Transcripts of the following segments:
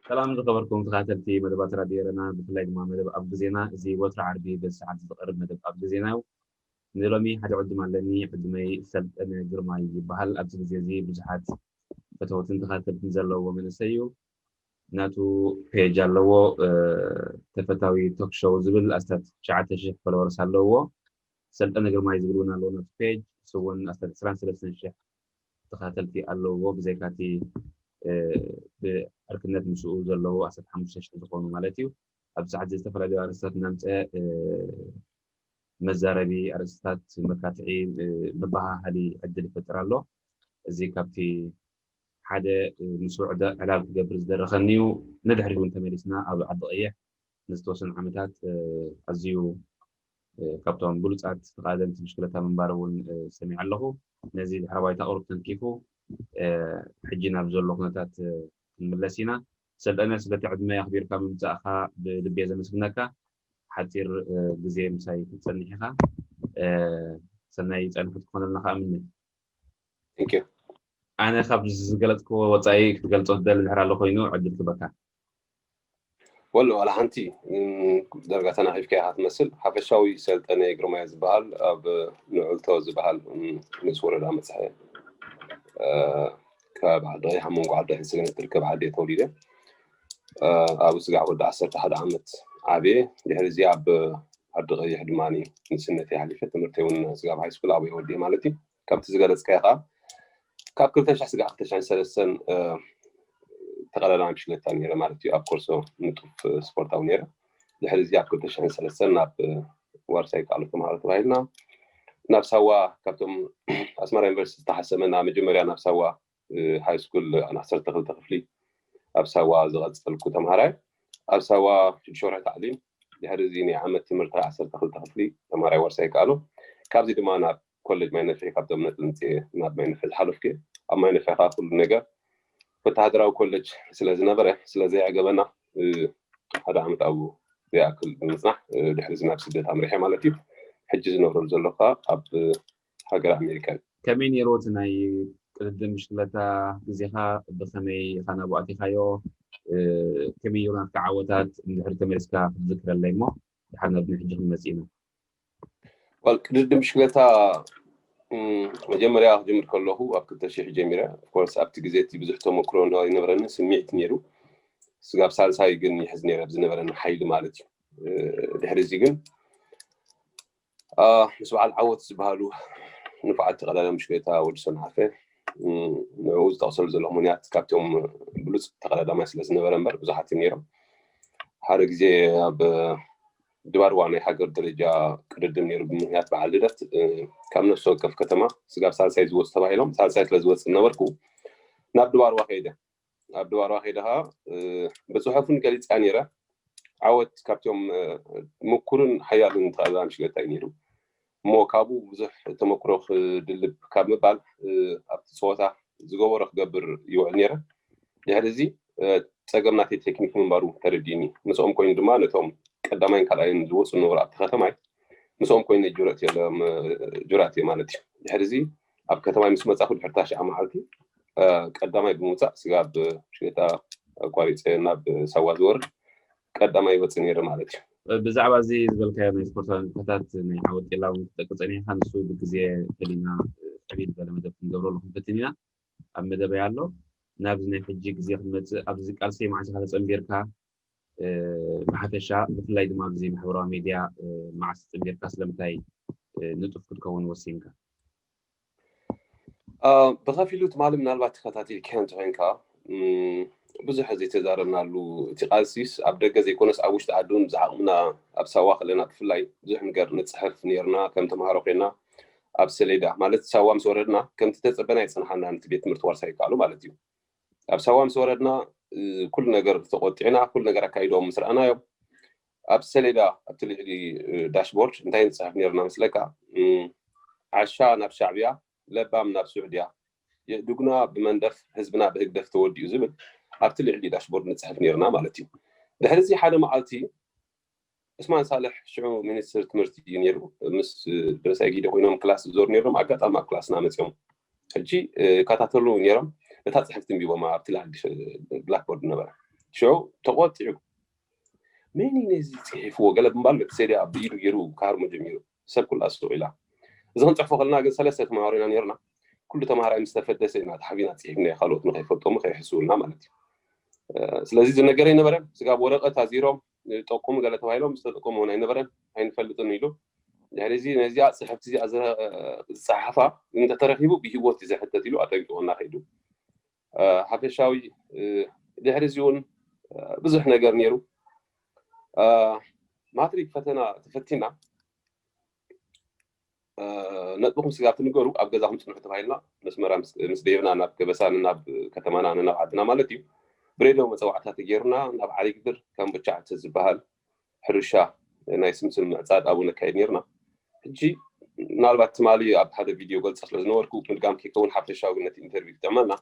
ሰላም ዝኸበርኩም ተኸታተልቲ መደባት ራድዮ ኤረና፣ ብፍላይ ድማ መደብ ኣብ ግዜና። እዚ ወትሩ ዓርቢ በዚ ሰዓት ዝቐርብ መደብ ኣብ ግዜና እዩ። ንሎሚ ሓደ ዕዱም ኣለኒ። ዕዱመይ ሰልጠነ ግርማይ ይበሃል። ኣብዚ ግዜ እዚ ብዙሓት ፈተውትን ተኸታተልትን ዘለዎ መንእሰይ እዩ። ናቱ ፔጅ ኣለዎ፣ እ፣ ተፈታዊ ቶክ ሾው ዝብል፣ ኣስታት ትሽዓተ ሽሕ ፎሎወርስ ኣለዎ። ሰልጠነ ግርማይ ዝብል እውን ኣለዎ ናቱ ፔጅ። እሱ እውን ኣስታት ዕስራን ሰለስተን ሽሕ ተኸታተልቲ ኣለዎ። ብዘይካቲ፣ እ፣ ብዕርክነት ምስኡ ዘለዉ ኣስታት ሓሙሽተ ሽሕ ዝኾኑ ማለት እዩ። ኣብዚ ሰዓት እዚ ዝተፈላለዩ ኣርእስታት እናምፀ፣ እ፣ መዛረቢ ኣርእስታት፣ መካትዒ፣ እ፣ መበሃሃሊ ዕድል ይፈጥር ኣሎ። እዚ ካብቲ ሓደ፣ እ፣ ምስ ውዕደ ዕላል ክገብር ዝደረኸኒ እዩ። ንድሕሪት እውን ተመሊስና ኣብ ዓዲ ቀይሕ ንዝተወሰኑ ዓመታት፣ እ፣ ኣዝዩ፣ እ፣ ካብቶም ብሉጻት ተቓደምቲ ብሽክለታ ምንባሩ እውን፣ እ፣ ሰሚዐ ኣለኹ። ነዚ ድሕረ ባይታ ቁሩብ ተንኪፉ፣ እ፣ ሕጂ ናብ ዘሎ ኩነታት፣ እ፣ ክንምለስ ኢና። ሰልጠነ፣ ስለቲ ዕድመ ኣኽቢርካ ምምጻእካ ብልቢ እየ ዘመስግነካ። ሓጺር፣ እ፣ ግዜ ምሳይ ክትጸንሕ ኢኻ። እ፣ ሰናይ ጻንሖት ክኾነልና ከኣ እምነ። Thank you። ኣነ ካብ ዝገለጽክዎ ወጻኢ ክትገልጾ ትደሊ ድሕር ኣሎ ኮይኑ ዕድል ክበካ። ወሎ ዋላ ሓንቲ፣ እም፣ ዳርጋ ተናኺፍካ ኢኻ ትመስል። ሓፈሻዊ ሰልጠነ ግርማይ ዝበሃል ኣብ ንዑልቶ ዝበሃል፣ እም፣ ንኡስ ወረዳ መጽሐ፣ እ፣ ከባቢ ዓዲ ቀይሕ ኣብ መንጎ ዓዲ ቀይሕን ሰገነትን ትርከብ ዓዲ እየ ተወሊደ። እ፣ ኣብኡ ስጋዕ ወዲ ዓሰርተ ሓደ ዓመት ዓብየ። ድሕሪ እዚ ኣብ ዓዲ ቀይሕ ድማ ንእስነተይ ሓሊፈ፣ ትምህርተይ እውን ስጋብ ሃይ ስኩል ኣብኡ ወዲኤ ማለት እዩ። ካብቲ ዝገለጽካዮ ከዓ ካብ ክልተ ሽሕ ስጋዕ ክልተ ሽሕን ሰለስተን፣ እ፣ ተቐዳዳማይ ብሽክለታ ነይረ ማለት እዩ። ኣብ ኮርሶ ንጡፍ ስፖርታዊ ነይረ። ድሕሪ እዚ ኣብ ክልተ ሽሕን ሰለስተን ናብ፣ እ፣ ዋርሳይ ከኣሉ ተምሃሮ ተባሂልና ናብ ሳዋ፣ ካብቶም ኣስመራ ዩኒቨርሲቲ ዝተሓሰመና መጀመርያ ናብ ሳዋ፣ እ፣ ሃይ ስኩል ዓሰርተ ክልተ ክፍሊ ኣብ ሳዋ ዝቐጸልኩ ተምሃራይ። ኣብ ሳዋ ሽዱሽተ ወርሒ ታዕሊም፣ ድሕሪ እዚ ናይ ዓመት ትምህርቲ ዓሰርተ ክልተ ክፍሊ ተምሃራይ ዋርሳይ ከኣሉ። ካብዚ ድማ ናብ ኮሌጅ ማይ ነፍሒ፣ ካብቶም ነጥቢ ምጽኤ ናብ ማይ ነፍሒ ዝሓለፍኩ። ኣብ ማይ ነፍሒ ከኣ ኩሉ ነገር ወተሃደራዊ ኮሌጅ ስለ ዝነበረ፣ ስለ ዘየዕገበና፣ እ፣ ሓደ ዓመት ኣብኡ ዘይኣክል ብምጽናሕ፣ እ፣ ድሕሪ እዚ ናብ ስደት ኣምሪሐ ማለት እዩ። ሕጂ ዝነብረሉ ዘለኹ ከኣ ኣብ ሃገር ኣሜሪካ እዩ። ከመይ ነይሩ እቲ ናይ ቅድድም ብሽክለታ ግዜኻ? ብኸመይ ኢኻ ናብኡ ኣቲኻዮ? እ፣ ከመይ ነይሩ ናትካ ዓወታት? እንድሕር ተመሊስካ ክትዝክረለይ እሞ፣ ድሓር ናብ ናይ ሕጂ ክንመጽእ ኢና። ዋል፣ ቅድድም ብሽክለታ፣ እም፣ መጀመርያ ክጅምር ከለኹ ኣብ ክልተ ሽሕ ጀሚረ። ኦፍኮርስ ኣብቲ ግዜ እቲ ብዙሕ ተመክሮ ኣይነበረንን፣ ስምዒት ነይሩ። ስጋብ ሳልሳይ ግን ይሕዝ ነይረ ብዝነበረኒ ሓይሊ ማለት እዩ። እ፣ ድሕሪ እዚ ግን፣ አ፣ ምስ በዓል ዓወት ዝበሃሉ ንፉዓት ተቐዳዳሚ ብሽክሌታ ወዲ ሰንዓፈ፣ እም፣ ንዕኡ ዝጠቕሰሉ ዘለኹ ምኽንያት ካብቶም ብሉጽ ተቐዳዳማይ ስለ ዝነበረ እምበር ብዙሓት እዮም ነይሮም። ሓደ ግዜ ኣብ ድባርዋ ናይ ሃገር ደረጃ ቅድድም ነይሩ ብምኽንያት በዓል ልደት፣ እ፣ ካብ ነፍሲ ወከፍ ከተማ ስጋብ ሳልሳይ ዝወፁ ተባሂሎም፣ ሳልሳይ ስለ ዝወፅእ ዝነበርኩ ናብ ድባርዋ ከይደ። ኣብ ድባርዋ ከይደ ኸዓ፣ እ፣ ብፅሑፍን ገሊፅያ ነይረ። ዓወት ካብቶም፣ እ፣ ምኩርን ሓያልን ተቐዳዳሚ ብሽክለታ እዩ ነይሩ። እሞ ካብኡ ብዙሕ ተመክሮ ክድልብ ካብ ምባል፣ እ፣ ኣብቲ ፀወታ ዝገበሮ ክገብር ይውዕል ነይረ። ድሕሪ እዚ፣ እ፣ ጸገም ናተይ ቴክኒክ ምንባሩ ተረዲእኒ። ምስኦም ኮይኑ ድማ ነቶም ቀዳማይን ካልኣይን ዝወፁ ዝነበሩ ኣብቲ ከተማይ ምስኦም ኮይኑ ጅረቲ የለ-፣ ም-፣ ጅራት እየ ማለት እዩ። ድሕሪ እዚ ኣብ ከተማይ ምስ መጻኹ ድሕሪ ታሽዓ መዓልቲ፣ እ፣ ቀዳማይ ብምውጻእ ስጋብ ሽታ ኣቋሪጸ ናብ ሳዋ ዝወርድ ቀዳማይ ይወጽእ ነይረ ማለት እዩ። ብዛዕባ እዚ ዝበልካዮ ናይ ስፖርታዊ ንጥፈታት ናይ ዓወት ጤላ እውን ክትጠቅስ ጸኒሕካ፣ ንሱ ብግዜ ፈሊና ዕብይ ዝበለ መደብ ክንገብረሉ ክንፍትን ኢና። ኣብ መደበይ ኣሎ። ናብዚ ናይ ሕጂ ግዜ ክንመጽእ፣ ኣብዚ ቃልሲ መዓስ ኢኻ ተጸንቢርካ? እ፣ ብሓፈሻ ብፍላይ ድማ ኣብዚ ማሕበራዊ ሜድያ፣ እ፣ መዓስ ተጸንቢርካ? ስለምንታይ፣ እ፣ ንጡፍ ክትከውን ወሲንካ? አ፣ ብኸፊሉ ትማሊ ምናልባት ተኸታቲልካዮ እንተኾይንካ፣ እም፣ ብዙሕ ዘይተዛረብናሉ፣ እቲ ቃልሲስ ኣብ ደገ ዘይኮነስ ኣብ ውሽጢ ዓዲ እውን ብዝዓቕምና ኣብ ሳዋ ከለና ብፍላይ ብዙሕ ነገር ንፅሕፍ ነርና። ከም ተምሃሮ ኮይና ኣብ ሰሌዳ ማለት ሳዋ ምስ ወረድና ከምቲ ተፀበና ኣይፀንሓና፣ ነቲ ቤት ትምህርቲ ዋርሳይ ይከኣሉ ማለት እዩ። ኣብ ሳዋ ምስ ወረድና ኩሉ ነገር ተቆጢዕና ኩሉ ነገር ኣካይዶም ምስ ረኣናዮም ኣብ ሰሌዳ ኣብቲ ልዕሊ ዳሽቦርድ እንታይ ንፅሕፍ ነርና መስለካ? ዓሻ ናብ ሻዕብያ፣ ለባም ናብ ሱዕድያ፣ የእድጉና ብመንደፍ ህዝብና ብህግደፍ ተወዲኡ ዝብል ኣብቲ ልዕሊ ዳሽቦርድ ንፅሕፍ ነርና ማለት እዩ። ድሕሪ እዚ ሓደ መዓልቲ ዑስማን ሳልሕ ሽዑ ሚኒስትር ትምህርቲ እዩ ነይሩ፣ ምስ ደረሳይ ጊደ ኮይኖም ክላስ ዝዞሩ ነይሮም። ኣጋጣሚ ኣብ ክላስና መፅኦም ሕጂ ይከታተሉ ነይሮም። ነታ ፅሕፍቲ እንቢቦማ ኣብቲ ላዕሊ ብላክቦርድ ነበረ። ሽዑ ተቆጢዑ መን እዩ ነዚ ፅሒፍዎ ገለ ብምባል በቲ ሰሌዳ ብኢዱ ገይሩ ክሃርሞ ጀሚሩ። ሰብ ኩላ ስቕ ኢላ። እዚ ክንፅሕፎ ከለና ግን ሰለስተ ተምሃሮ ኢና ነርና። ኩሉ ተምሃራይ ምስ ተፈደሰ ኢና ተሓቢና ፅሒፍና፣ ካልኦት ንከይፈልጦም ከይሕስውልና ማለት እዩ። ስለዚ ዝነገረ ኣይነበረን። ስጋብ ወረቐት ኣዚሮም ጠቁሙ ገለ ተባሂሎም ዝተጠቀሙ እውን ኣይነበረን፣ ኣይንፈልጥን ኢሉ። ድሕሪ እዚ ነዚኣ ፅሕፍቲ እዚኣ ዝፀሓፋ እንተተረኪቡ ብሂወት እዩ ዝሕተት ኢሉ ኣጠንቂቑና ከይዱ። ሓፈሻዊ ድሕሪ እዚ እውን ብዙሕ ነገር ነይሩ። ማትሪክ ፈተና ተፈቲና ነጥብኹም ስጋብ ትንገሩ ኣብ ገዛኹም ፅንሑ ተባሂልና መስመራ ምስ ደየብና ናብ ገበሳ ንናብ ከተማና ንናብ ዓድና ማለት እዩ። ብሬድዮ መፀዋዕታ ተገይሩና ናብ ዓሊግድር ካምቦቻዕተ ዝበሃል ሕርሻ ናይ ስምስም ምዕፃድ ኣብኡ ነካይድ ነርና። ሕጂ ምናልባት ትማሊ ኣብ ሓደ ቪድዮ ገልፀ ስለ ዝነበርኩ ምድጋም ከይከውን ሓፈሻዊ ነቲ ኢንተርቪው ክጥዕመልና።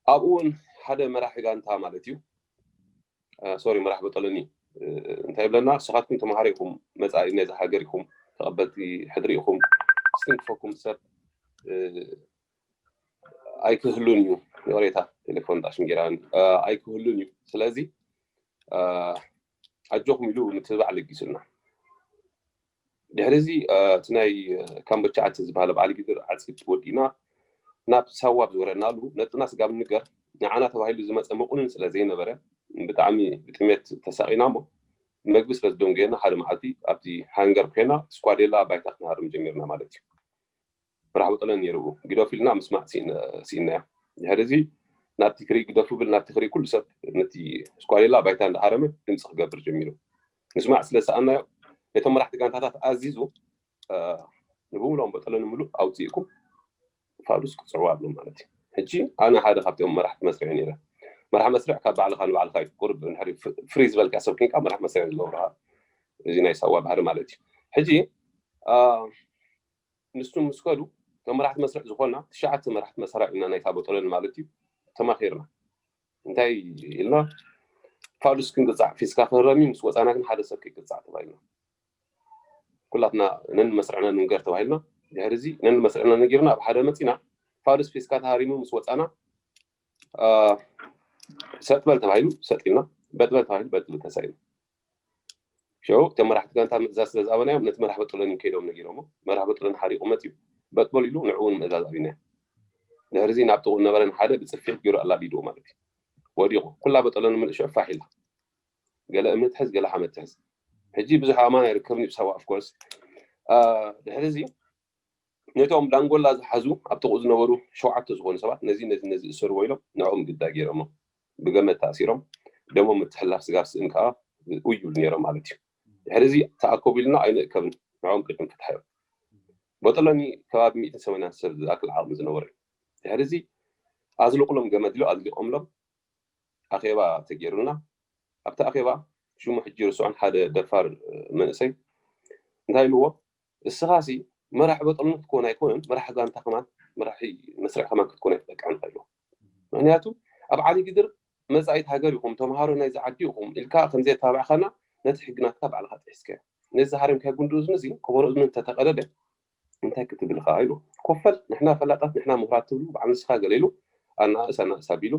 ኣብኡ እውን ሓደ መራሒ ጋንታ ማለት እዩ፣ ሶሪ፣ መራሕ በጠለኒ እንታይ ይብለና? ንስኻትኩም ተምሃሮ ኢኹም፣ መፃኢ ናይዛ ሃገር ኢኹም፣ ተቐበልቲ ሕድሪ ኢኹም። ዝትንክፈኩም ሰብ ኣይክህሉን እዩ። ይቕሬታ፣ ቴሌፎን ጣሽም ጌራኒ። ኣይክህሉን እዩ። ስለዚ ኣጆኹም ኢሉ ምትብባዕ ለጊሱልና። ድሕሪ እዚ እቲ ናይ ካምቦቻዕተ ዝበሃል ኣብ ዓሊግድር ዓፂድ ወዲእና ናብ ሳዋ ዝወረድናሉ ነጥብና ስጋብ ንገር ንዓና ተባሂሉ ዝመፀ መቑንን ስለ ዘይነበረ ብጣዕሚ ብጥሜት ተሳቒና እሞ መግቢ ስለ ዝደንጎየና ሓደ መዓልቲ ኣብቲ ሃንገር ኮይና ስኳዴላ ባይታ ክንሃርም ጀሚርና ማለት እዩ። መራሕ በጠለ ነይሩ ግደፉ ኢልና ምስማዕ ስኢንናዮ። ድሕሪ እዚ ናብቲ ክርኢ ግደፉ ብል ናብቲ ክርኢ ኩሉ ሰብ ነቲ ስኳዴላ ባይታ እንዳሃረመ ድምፂ ክገብር ጀሚሩ። ምስማዕ ስለ ዝሰኣናዮ ነቶም መራሕቲ ጋንታታት ኣዚዙ ንብምሎም በጠለ ንምሉእ ኣውፅእኩም ፋዱስ ክፅዕዋ ኣሎ ማለት እዩ። ሕጂ ኣነ ሓደ ካብቲኦም መራሕቲ መስርዕ ነይረ። መራሕ መስርዕ ካብ ባዕልካ ንባዕልካ እዩ። ቁርብ እንድሕሪ ፍሪ ዝበልካ ሰብ ኮንካ መራሕ መስርዕ ዝገብርካ እዚ ናይ ሳዋ ባህሪ ማለት እዩ። ሕጂ ንሱ ምስ ከዱ እቶም መራሕቲ መስርዕ ዝኾንና ትሽዓተ መራሕቲ መስርዕ ኢና ናይታ በጠለን ማለት እዩ ተማኺርና። እንታይ ኢልና ፋዱስ ክንቅፃዕ ፊስካ ክህረም እዩ፣ ምስ ወፃና ግን ሓደ ሰብ ከይቅፃዕ ተባሂልና። ኩላትና ነንመስርዕና ንንገር ተባሂልና። ድሕሪ እዚ ነንመስርዕና ነጊርና ኣብ ሓደ መፂና ፋዱስ ፊስካ ተሃሪሙ ምስ ወፃና ሰጥ በል ተባሂሉ ሰጥ ኢልና፣ በጥ በል ተባሂሉ በጥ በል ተሳኢና። ሽዑ እቶም መራሕቲ ጋንታ ምእዛዝ ስለ ዝኣበናዮም ነቲ መራሕ በጥሎኒ ከይዶም ነጊሮሞ። መራሕ በጥሎኒ ሓሪቑ መፅዩ በጥ በል ኢሉ ንዕኡ ንምእዛዝ ኣቢናዮ። ድሕሪ እዚ ናብ ጥቕኡ ነበረን ሓደ ብፅፊሕ ገይሩ ኣላቢድዎ ማለት እዩ። ወዲቑ ኩላ በጠሎኒ ምልእ ሽዑ ፋሕ ኢላ። ገለ እምኒ ትሕዝ ገለ ሓመድ ትሕዝ። ሕጂ ብዙሕ ኣማን ኣይርከብን እዩ ሳዋ ኦፍኮርስ። ድሕሪ እዚ ነቶም ዳንጎላ ዝሓዙ ኣብ ጥቕኡ ዝነበሩ ሸውዓተ ዝኾኑ ሰባት ነዚ ነዚ ነዚ እሰርዎ ኢሎም ንዕኦም ግዳ ገይሮሞ ብገመድ ተኣሲሮም ደሞም ምትሕልላፍ ስጋብ ስእን ከዓ ውዩል ነይሮም ማለት እዩ። ድሕሪ እዚ ተኣከቡ ኢልና ኣይንእከብን ንዕኦም ቅድሚ ፍትሓዮም። በጠሎኒ ከባቢ ሚእትን ሰማንያን ሰብ ዝኣክል ዓቕሚ ዝነበሮ እዩ። ድሕሪ እዚ ኣዝልቑሎም ገመድ ኢሉ ኣዝሊቖምሎም ኣኼባ ተገይሩልና ኣብቲ ኣኼባ ሽሙ ሕጂ ርስዖን ሓደ ደፋር መንእሰይ እንታይ ኢልዎ እስኻሲ መራሕ በጠሎኒ ክትኮን ኣይኮነን መራሕ ጋንታ ከማን መራሒ መስርዕ ከማን ክትኮን ኣይትጠቅዕን ኢልዎ። ምክንያቱ ኣብ ዓሊ ግድር መፃኢት ሃገር ኢኹም ተምሃሮ ናይዚ ዓዲ ኢኹም ኢልካ ከምዘየተባዕኻና ነቲ ሕግናትካ ባዕልካ ጥሒስካዮ። ነዚ ሃሪምካዮ ጉንዲ እዝኒ እዚ ከበሮ እዝኒ እንተተቀደደ እንታይ ክትብል ኢኻ ኢሉ ኮፈል ንሕና ፈላጣት ንሕና ምሁራት ትብሉ በዓል ንስኻ ገለ ኢሉ ኣናእስ ኣናእስ ኣቢሉ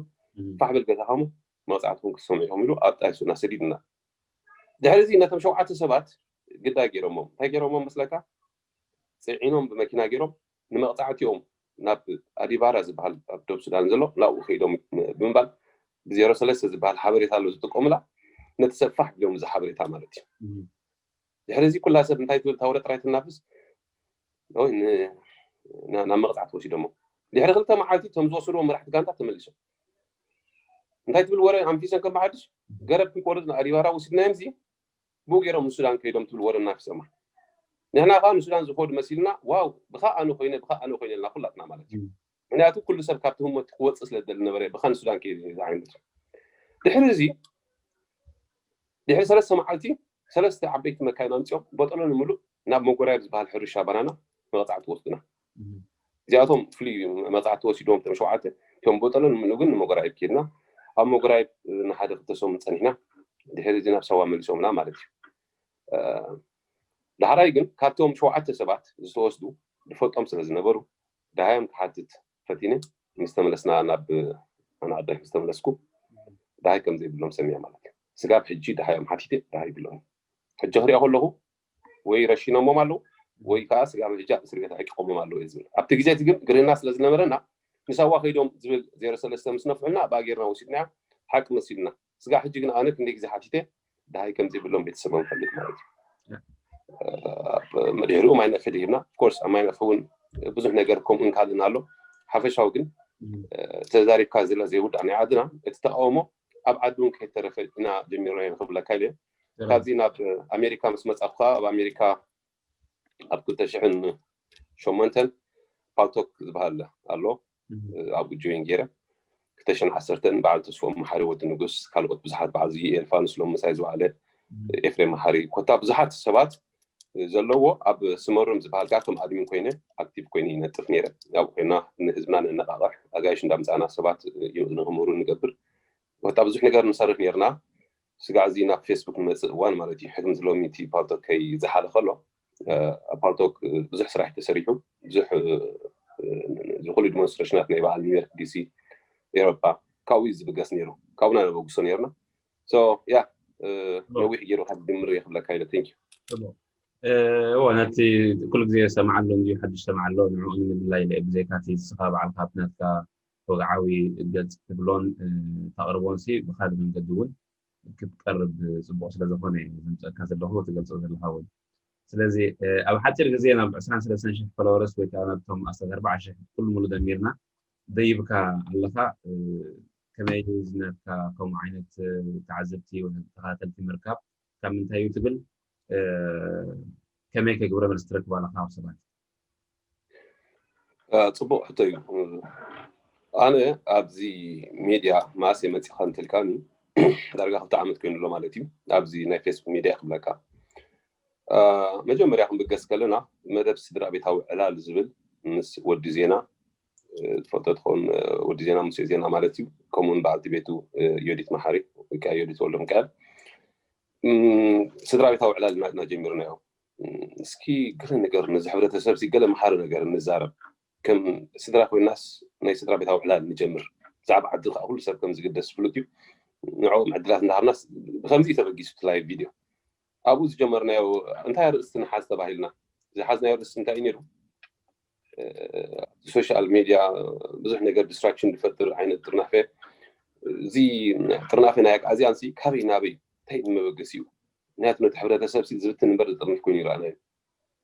ፋሕ በል ገዛኻ እሞ መቕፃዕትኹም ክትሰምዑ ኢኹም ኢሉ ኣጣይሱና ሰዲድና። ድሕሪ እዚ ነቶም ሸውዓተ ሰባት ግዳይ ገይሮሞም እንታይ ገይሮሞም መስለካ? ፅዒኖም ብመኪና ገይሮም ንመቕፃዕቲኦም ናብ ኣዲባራ ዝበሃል ኣብ ደቡብ ሱዳን ዘሎ ናብኡ ከይዶም ብምባል ብዜሮ ሰለስተ ዝበሃል ሓበሬታ ኣሎ ዝጥቀሙላ ነቲ ሰብ ፋሕ ቢሎም እዚ ሓበሬታ ማለት እዩ። ድሕሪ እዚ ኩላ ሰብ እንታይ ትብል ታወረ ጥራይ ትናፍስ ናብ መቕፃዕቲ ወሲዶሞ። ድሕሪ ክልተ መዓልቲ እቶም ዝወሰድዎም መራሕቲ ጋንታ ተመሊሶም እንታይ ትብል ወረ ኣንፊሰን ከም ሓድሽ ገረብ ክንቆርጽ ንኣዲባራ ወሲድናዮም ሲ ብኡ ገይሮም ንሱዳን ከይዶም ትብል ወረ እናፊሰማ። ንሕና ከዓ ንሱዳን ዝኸዱ መሲልና ዋው ብኻ ኣነ ኮይነ ብኻ ኣነ ኮይነ ልና ኩላትና ማለት እዩ። ምክንያቱ ኩሉ ሰብ ካብቲ ህሞት ክወፅእ ስለ ዝደሊ ነበረ ብኻ ንሱዳን ከይዱ ዓይነት። ድሕሪ እዚ ድሕሪ ሰለስተ መዓልቲ ሰለስተ ዓበይቲ መካይን ኣምፅኦም ቦጠሎ ንምሉእ ናብ መጎራየብ ዝበሃል ሕርሻ ባናና መቕፃዕቲ ወስዱና። እዚኣቶም ፍሉይ መቕፃዕቲ ወሲዶም እቶም ሸውዓተ እቶም ቦጠሎ ንምሉእ ግን ንመጎራየብ ኪድና ኣብ መጎራየብ ንሓደ ክልተ ሰሙን ፀኒሕና። ድሕሪ እዚ ናብ ሳዋ መሊሶምና ማለት እዩ። ዳሕራይ ግን ካብቶም ሸውዓተ ሰባት ዝተወስዱ ዝፈልጦም ስለ ዝነበሩ ደሃዮም ክሓትት ፈቲነ ምስ ተመለስና ናብ ኣናዕዳይ ምስ ተመለስኩ ደሃይ ከም ዘይብሎም ሰሚያ ማለት እዩ። ስጋብ ሕጂ ደሃዮም ሓቲተ ደሃይ ይብሎም። ሕጂ ክሪኦ ከለኹ ወይ ረሺኖሞም ኣለዉ ወይ ከዓ ስጋብ ሕጂ ኣብ እስር ቤት ኣዕቂቖሞም ኣለዉ እየ ዝብል። ኣብቲ ግዜ እቲ ግን ግርህና ስለ ዝነበረና ንሳዋ ከይዶም ዝብል ዜሮ ሰለስተ ምስ ነፍዑና ኣብኣ ጌርና ወሲድናያ ሓቂ መሲሉና። ስጋብ ሕጂ ግን ኣነ ክንደይ ግዜ ሓቲተ ደሃይ ከም ዘይብሎም ቤተሰቦም ፈልጥ ማለት እዩ። መድሕሪኡ ማይ ነፍሒ ድሂብና ኮርስ ኣብ ማይ ነፍሒ እውን ብዙሕ ነገር ከምኡን ካልእን ኣሎ። ሓፈሻዊ ግን ተዛሪብካ ዝላ ዘይውዳእ ናይ ዓድና እቲ ተቃውሞ ኣብ ዓዲ እውን ከይተረፈ ኢና ጀሚርና ኢና ክብለካ ኢለ። ካብዚ ናብ ኣሜሪካ ምስ መፃኹ ከዓ ኣብ ኣሜሪካ ኣብ ክልተ ሽሕን ሸሞንተን ፓልቶክ ዝበሃል ኣሎ ኣብኡ ጆይን ገይረ ክልተ ሽሕን ዓሰርተን በዓል ተስፎም መሓሪ ወዲ ንጉስ ካልኦት ብዙሓት በዓል ዝዩ ኤልፋንስ ሎም ምሳይ ዝበዓለ ኤፍሬም መሓሪ ኮታ ብዙሓት ሰባት ዘለዎ ኣብ ስመሩም ዝበሃል ጋር ከም ኣድሚን ኮይነ ኣክቲቭ ኮይነ ይነጥፍ ነይረ። ኣብኡ ኮይና ንህዝብና ነነቃቅሕ ኣጋይሽ እንዳምፃና ሰባት ንክምሩ ንገብር ወታ ብዙሕ ነገር ንሰርፍ ነርና። ስጋዕ እዚ ናብ ፌስቡክ ንመፅእ እዋን ማለት እዩ ሕክምቲ ሎሚ እቲ ፓልቶክ ከይ ዝሓለ ከሎ ፓልቶክ ብዙሕ ስራሕ ተሰሪሑ ብዙሕ ዝኩሉ ዲሞንስትሬሽናት ናይ በዓል ኒውዮርክ ዲሲ ኤሮፓ ካብኡ እዩ ዝብገስ ነይሩ። ካብኡና ነበግሶ ነርና። ያ ነዊሕ ገይሩ ካብ ድምር እየ ክብለካ ኢለ። ቴንክ ዩ። እዎ ነቲ ኩሉ ግዜ ሰማዓሎ እንዲ ሓድሽ ሰማዓሎ ንዕኡ ንምድላይ ኢለ ብዘይካ እቲ ንስኻ በዓልካ ኣብቲ ናትካ ወግዓዊ ገጽ ትብሎን ተቕርቦን ሲ ብኻልእ መንገዲ እውን ክትቀርብ ጽቡቕ ስለ ዝኾነ እየ ዘምጸእካ ዘለኹ ትገልጾ ዘለኻ እውን። ስለዚ ኣብ ሓጺር ግዜ ናብ ዕስራን ሰለስተን ሽሕ ፎሎወርስ ወይ ከዓ ናብቶም ኣስታት ኣርባዓ ሽሕ ኩሉ ሙሉ ደሚርና ደይብካ ኣለኻ። ከመይ ዝነትካ ከምኡ ዓይነት ተዓዘብቲ ወይ ተኸታተልቲ ምርካብ ካብ ምንታይ እዩ ትብል? ከመይ ከ ግብረ መልሲ ትረክብ ኣለኻ ካብ ሰባት? ጽቡቕ ሕቶ እዩ። ኣነ ኣብዚ ሜድያ መኣስ እየ መፂኻ እንትልካኒ ዳርጋ ክልተ ዓመት ኮይኑ ኣሎ ማለት እዩ። ኣብዚ ናይ ፌስቡክ ሜድያ ክብለካ መጀመርያ ክንብገስ ከለና መደብ ስድራ ቤታዊ ዕላል ዝብል ምስ ወዲ ዜና ትፈልጦ ትኸውን ወዲ ዜና ሙሴ ዜና ማለት እዩ። ከምኡውን በዓልቲ ቤቱ ዮዲት መሓሪ ወይ ከዓ ዮዲት ወልደ ሚካኤል ስድራ ቤታዊ ዕላል ኢና ጀሚርናዮ። እስኪ ገለ ነገር ነዚ ሕብረተሰብ ሲ ገለ መሓሪ ነገር ንዛረብ። ከም ስድራ ኮይናስ ናይ ስድራ ቤታዊ ዕላል ንጀምር። ብዛዕባ ዓዲ ከዓ ኩሉ ሰብ ከም ዝግደስ ፍሉጥ እዩ። ንዕኦም ዕድላት እንዳሃብናስ ብከምዚ ተበጊሱ እቲ ላይቭ ቪድዮ ኣብኡ ዝጀመርናዮ እንታይ ኣርእስቲ ንሓዝ ተባሂልና ዝሓዝናዮ ኣርእስቲ እንታይ እዩ ነይሩ? ሶሻል ሜድያ ብዙሕ ነገር ዲስትራክሽን ዝፈጥር ዓይነት ጥርናፈ እዚ ጥርናፈ ናይ ኣግኣዝያን ሲ ካበይ ናበይ እንታይ መበገሲኡ? ምክንያቱ ነቲ ሕብረተሰብ ሲ ዝብትን እምበር ዝጥርንፍ ኮይኑ ይረኣናዮ።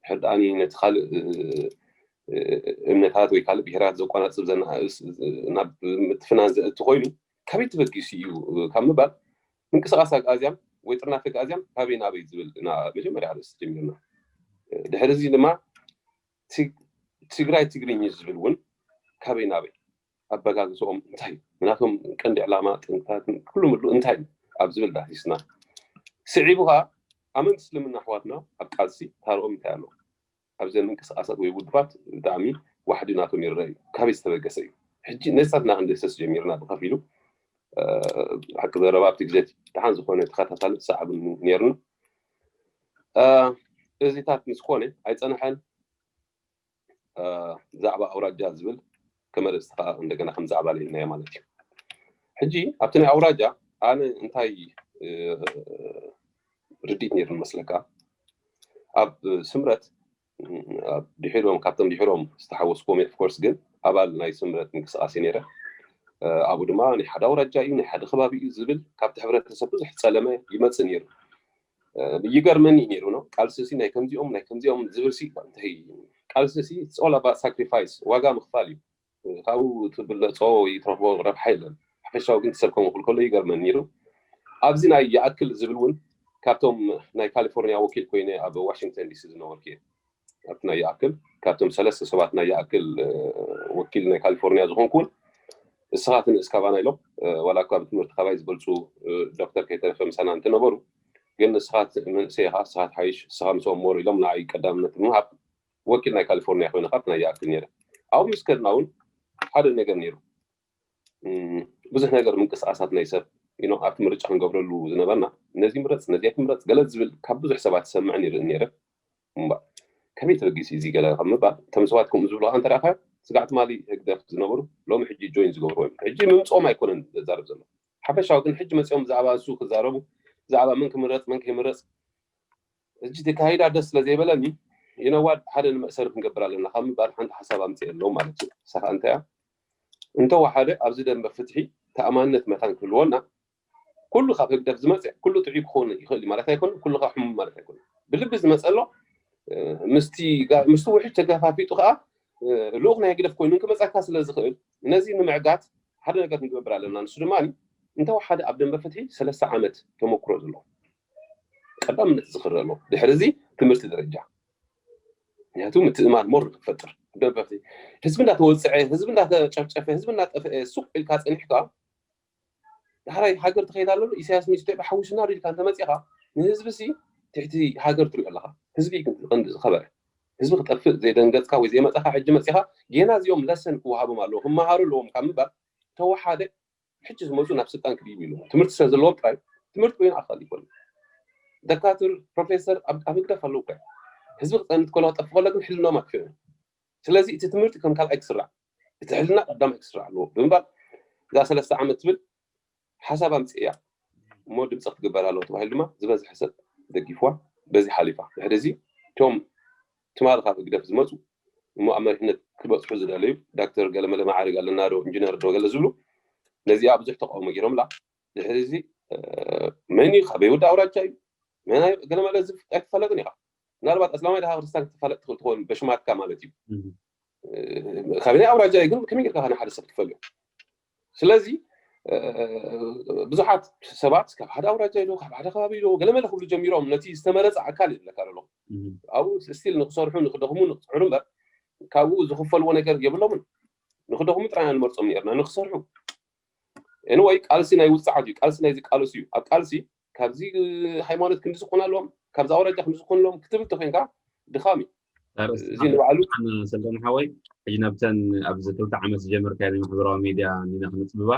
ሕዳኒ ነቲ ካልእ እምነታት ወይ ካልእ ብሄራት ዘቋናፅብ ዘናእስ ናብ ምትፍናን ዘእቲ ኮይኑ ካበይ ተበጊሱ እዩ ካብ ምባል ምንቅስቃስ ኣግኣዝያን ወይ ጥርናፈ ኣግኣዝያን ካበይ ናበይ ዝብል መጀመርያ ርእሲ ጀሚርና። ድሕሪ እዚ ድማ ትግራይ ትግርኝ ዝብል እውን ካበይ ናበይ ኣበጋግዝኦም እንታይ እዩ? ናቶም ቀንዲ ዕላማ ጥንቅታትን ኩሉ ምሉ እንታይ እዩ ኣብ ዝብል ዳሂስና። ስዒቡ ከዓ ኣመንቲ እስልምና ኣሕዋትና ኣብ ቃልሲ ታርኦም እንታይ ኣሎ? ኣብዘን ምንቅስቃሳት ወይ ውድባት ብጣዕሚ ዋሕዲ ናቶም ይረአ እዩ። ካበይ ዝተበገሰ እዩ? ሕጂ ነሳትና ክንደሰስ ጀሚርና ብከፊሉ ሓቂ ዘረባ ኣብቲ ግዜ ደሓን ዝኾነ ተኸታታሊ ሰዓብን ነርኒ እዚታት ምስ ኮነ ኣይፀንሐን። ብዛዕባ ኣውራጃ ዝብል ከመርእስቲ ከዓ እንደገና ከም ዛዕባ ለኢልናዮ ማለት እዩ። ሕጂ ኣብቲ ናይ ኣውራጃ ኣነ እንታይ ርዲት ነይሩ መስለካ ኣብ ስምረት ድሕሮም ካብቶም ድሕሮም ዝተሓወስኩዎም ኦፍኮርስ ግን ኣባል ናይ ስምረት ምንቅስቃሴ ነይረ። ኣብኡ ድማ ናይ ሓደ ኣውራጃ እዩ ናይ ሓደ ከባቢ እዩ ዝብል ካብቲ ሕብረተሰብ ብዙሕ ፀለመ ይመፅእ ነይሩ። ይገርመኒ ነይሩ ነው ቃልሲ ሲ ናይ ከምዚኦም ናይ ከምዚኦም ዝብል ሲ እንታይ ቃልሲ ሲ ኦል ኣባ ሳክሪፋይስ ዋጋ ምክፋል እዩ። ካብኡ ትብለፆ ወይ ትረክቦ ረብሓ የለን። ሓፈሻዊ ግን ሰብ ከምኡ ክብል ከሎ ይገርመኒ ነይሩ። ኣብዚ ናይ ይኣክል ዝብል እውን ካብቶም ናይ ካሊፎርኒያ ወኪል ኮይነ ኣብ ዋሽንግተን ዲሲ ዝነበርኩ እየ። ኣብቲ ናይ ይኣክል ካብቶም ሰለስተ ሰባት ናይ ይኣክል ወኪል ናይ ካሊፎርኒያ ዝኾንኩ እውን እስኻ ትንእስ ካባና ኢሎም፣ ዋላ እኳ ብትምህርቲ ካባይ ዝበልፁ ዶክተር ከይተረፈ ምሳና እንትነበሩ፣ ግን እስኻ መንእሰይ ኢኻ፣ እስኻ ትሓይሽ፣ እስኻ ምስኦም ሞር ኢሎም ንዓይ ቀዳምነት ብምሃብ ወኪል ናይ ካሊፎርኒያ ኮይነ ካብቲ ናይ ይኣክል ነይረ። ኣብኡ ምስ ከድና እውን ሓደ ነገር ነይሩ። ብዙሕ ነገር ምንቅስቃሳት ናይ ሰብ ኢኖ ኣብቲ ምርጫ ክንገብረሉ ዝነበርና፣ ነዚ ምረፅ፣ ነዚ ኣይትምረፅ፣ ገለ ዝብል ካብ ብዙሕ ሰባት ዝሰምዕን ይርእን ነይረ። እምባ ከመይ ተበጊሱ እዚ ገለ ካብ ምባል፣ እቶም ሰባት ከምኡ ዝብሉ ከዓ እንተረኣኻ ስጋዕ ትማሊ ህግደፍ ዝነበሩ ሎሚ ሕጂ ጆይን ዝገብሩ እዮም። ሕጂ ምምፅኦም ኣይኮነን ዘዛርብ ዘሎ። ሓፈሻዊ ግን ሕጂ መፂኦም ብዛዕባ እሱ ክዛረቡ፣ ብዛዕባ መን ክምረፅ መን ከይምረፅ፣ ሕጂ እቲ ካይዳ ደስ ስለ ዘይበለኒ፣ ይነዋድ ሓደ ንመእሰሪ ክንገብር ኣለና ካብ ምባል ሓንቲ ሓሳብ ኣምፅእ ኣለዉ ማለት እዩ። ሳኻ እንታይ እያ? እንተወሓደ ኣብዚ ደንበ ፍትሒ ተኣማንነት መታን ክህልወና፣ ኩሉ ካብ ህግደፍ ዝመፀ ኩሉ ጥዑይ ክኸውን ይኽእል እዩ ማለት ኣይኮነ፣ ኩሉ ካብ ሕሙም ማለት ኣይኮነ። ብልቢ ዝመፀ ኣሎ ምስቲ ውሕጅ ተገፋፊጡ ከዓ ልኡኽ ናይ ህግደፍ ኮይኑ ክመፀካ ስለ ዝኽእል፣ ነዚ ንምዕጋት ሓደ ነገር ክንገብር ኣለና። ንሱ ድማ እንተወሓደ ኣብ ደንበ ፍትሒ ሰለስተ ዓመት ተመክሮ ዘለዎ ቀዳምነት ዝኽረ ኣሎ። ድሕሪ እዚ ትምህርቲ ደረጃ፣ ምክንያቱ ምትእማን ሞር ንክፈጥር ደንበ ፍትሒ፣ ህዝቢ እንዳተወፅዐ፣ ህዝቢ እንዳተጨፍጨፈ፣ ህዝቢ እንዳጠፍአ ሱቅ ኢልካ ፀኒሕካ ዳሕራይ ሃገር ትኸይድ ኣሎ። ኢሳያስ ምስ ኢትዮጵያ ሓዊሱና ዶ ኢልካ እንተመፂኻ ንህዝቢ ሲ ትሕቲ ሃገር ትሪኦ ኣለኻ። ህዝቢ ግን ቀንዲ ዝኸበረ፣ ህዝቢ ክጠፍእ ዘይደንገፅካ ወይ ዘይመፀኻ ሕጂ መፂኻ ጌና እዚኦም ለሰን ክወሃቦም ኣለዎ ክመሃሩ ኣለዎም ካብ ምባል ተወሓደ ሕጂ ዝመፁ ናብ ስልጣን ክድይቡ ኢሉ ትምህርቲ ስለ ዘለዎም ጥራይ ትምህርቲ ኮይኑ ኣካል ይኮን ደካትር ፕሮፌሰር ኣብ ህግደፍ ኣለዉ እኮ ህዝቢ ክፀንት ከሎ ክጠፍ ከሎ ግን ሕልናኦም ኣጥፊዑ። ስለዚ እቲ ትምህርቲ ከም ካልኣይ ክስራዕ እቲ ሕልና ቀዳማይ ክስራዕ ኣለዎ ብምባል እዛ ሰለስተ ዓመት ትብል ሓሳብ ኣምፅእ እያ እሞ ድምፂ ክትግበር ኣለዎ ተባሂሉ ድማ ዝበዝሐ ሰብ ደጊፍዋ በዚ ሓሊፋ። ድሕሪ እዚ እቶም ትማሊ ካብ ህግደፍ ዝመፁ እሞ ኣብ መሪሕነት ክበፅሑ ዝደለዩ ዳክተር ገለመለ ማዓርግ ኣለና ዶ ኢንጂነር ዶ ገለ ዝብሉ ነዚኣ ብዙሕ ተቃውሞ ገይሮምላ። ድሕሪ እዚ መን እዩ ካበይ ወዲ ኣውራጃ እዩ መን ገለመለ ዝፍጥ ኣይትፈለጥን ኢኻ። ምናልባት ኣስላማይ ድኻ ክርስቲያን ክትፋለጥ ትኽእል ትኸውን በሽማትካ ማለት እዩ። ካበይ ናይ ኣውራጃ እዩ ግን ከመይ ጌርካ ከነ ሓደ ሰብ ትፈልዮ? ስለዚ ብዙሓት ሰባት ካብ ሓደ ኣውራጃ ኢዶ ካብ ሓደ ከባቢ ኢዶ ገለመለ ክብሉ ጀሚሮም ነቲ ዝተመረፀ ኣካል ይብለካ ዘሎ ኣብኡ ስቲል ንክሰርሑ ንክደኽሙ ንክፅዕሩ እምበር ካብኡ ዝኽፈልዎ ነገር የብሎምን። ንክደኽሙ ጥራይ ንመርፆም ነርና ንክሰርሑ። ኤንወይ ቃልሲ ናይ ውፅዓት እዩ። ቃልሲ ናይ ዝቃለሱ እዩ። ኣብ ቃልሲ ካብዚ ሃይማኖት ክንዲ ዝኾን ኣለዎም ካብዚ ኣውራጃ ክንዲ ዝኾን ኣለዎም ክትብል ተኮይንካ ድኻም እዩ። እዚ ንባዕሉ ሰልጠን ሓወይ ሕጂ ነብተን ኣብዚ ክልተ ዓመት ዝጀመርካዮ ናይ ማሕበራዊ ሚድያ እንዲና ክነፅብባ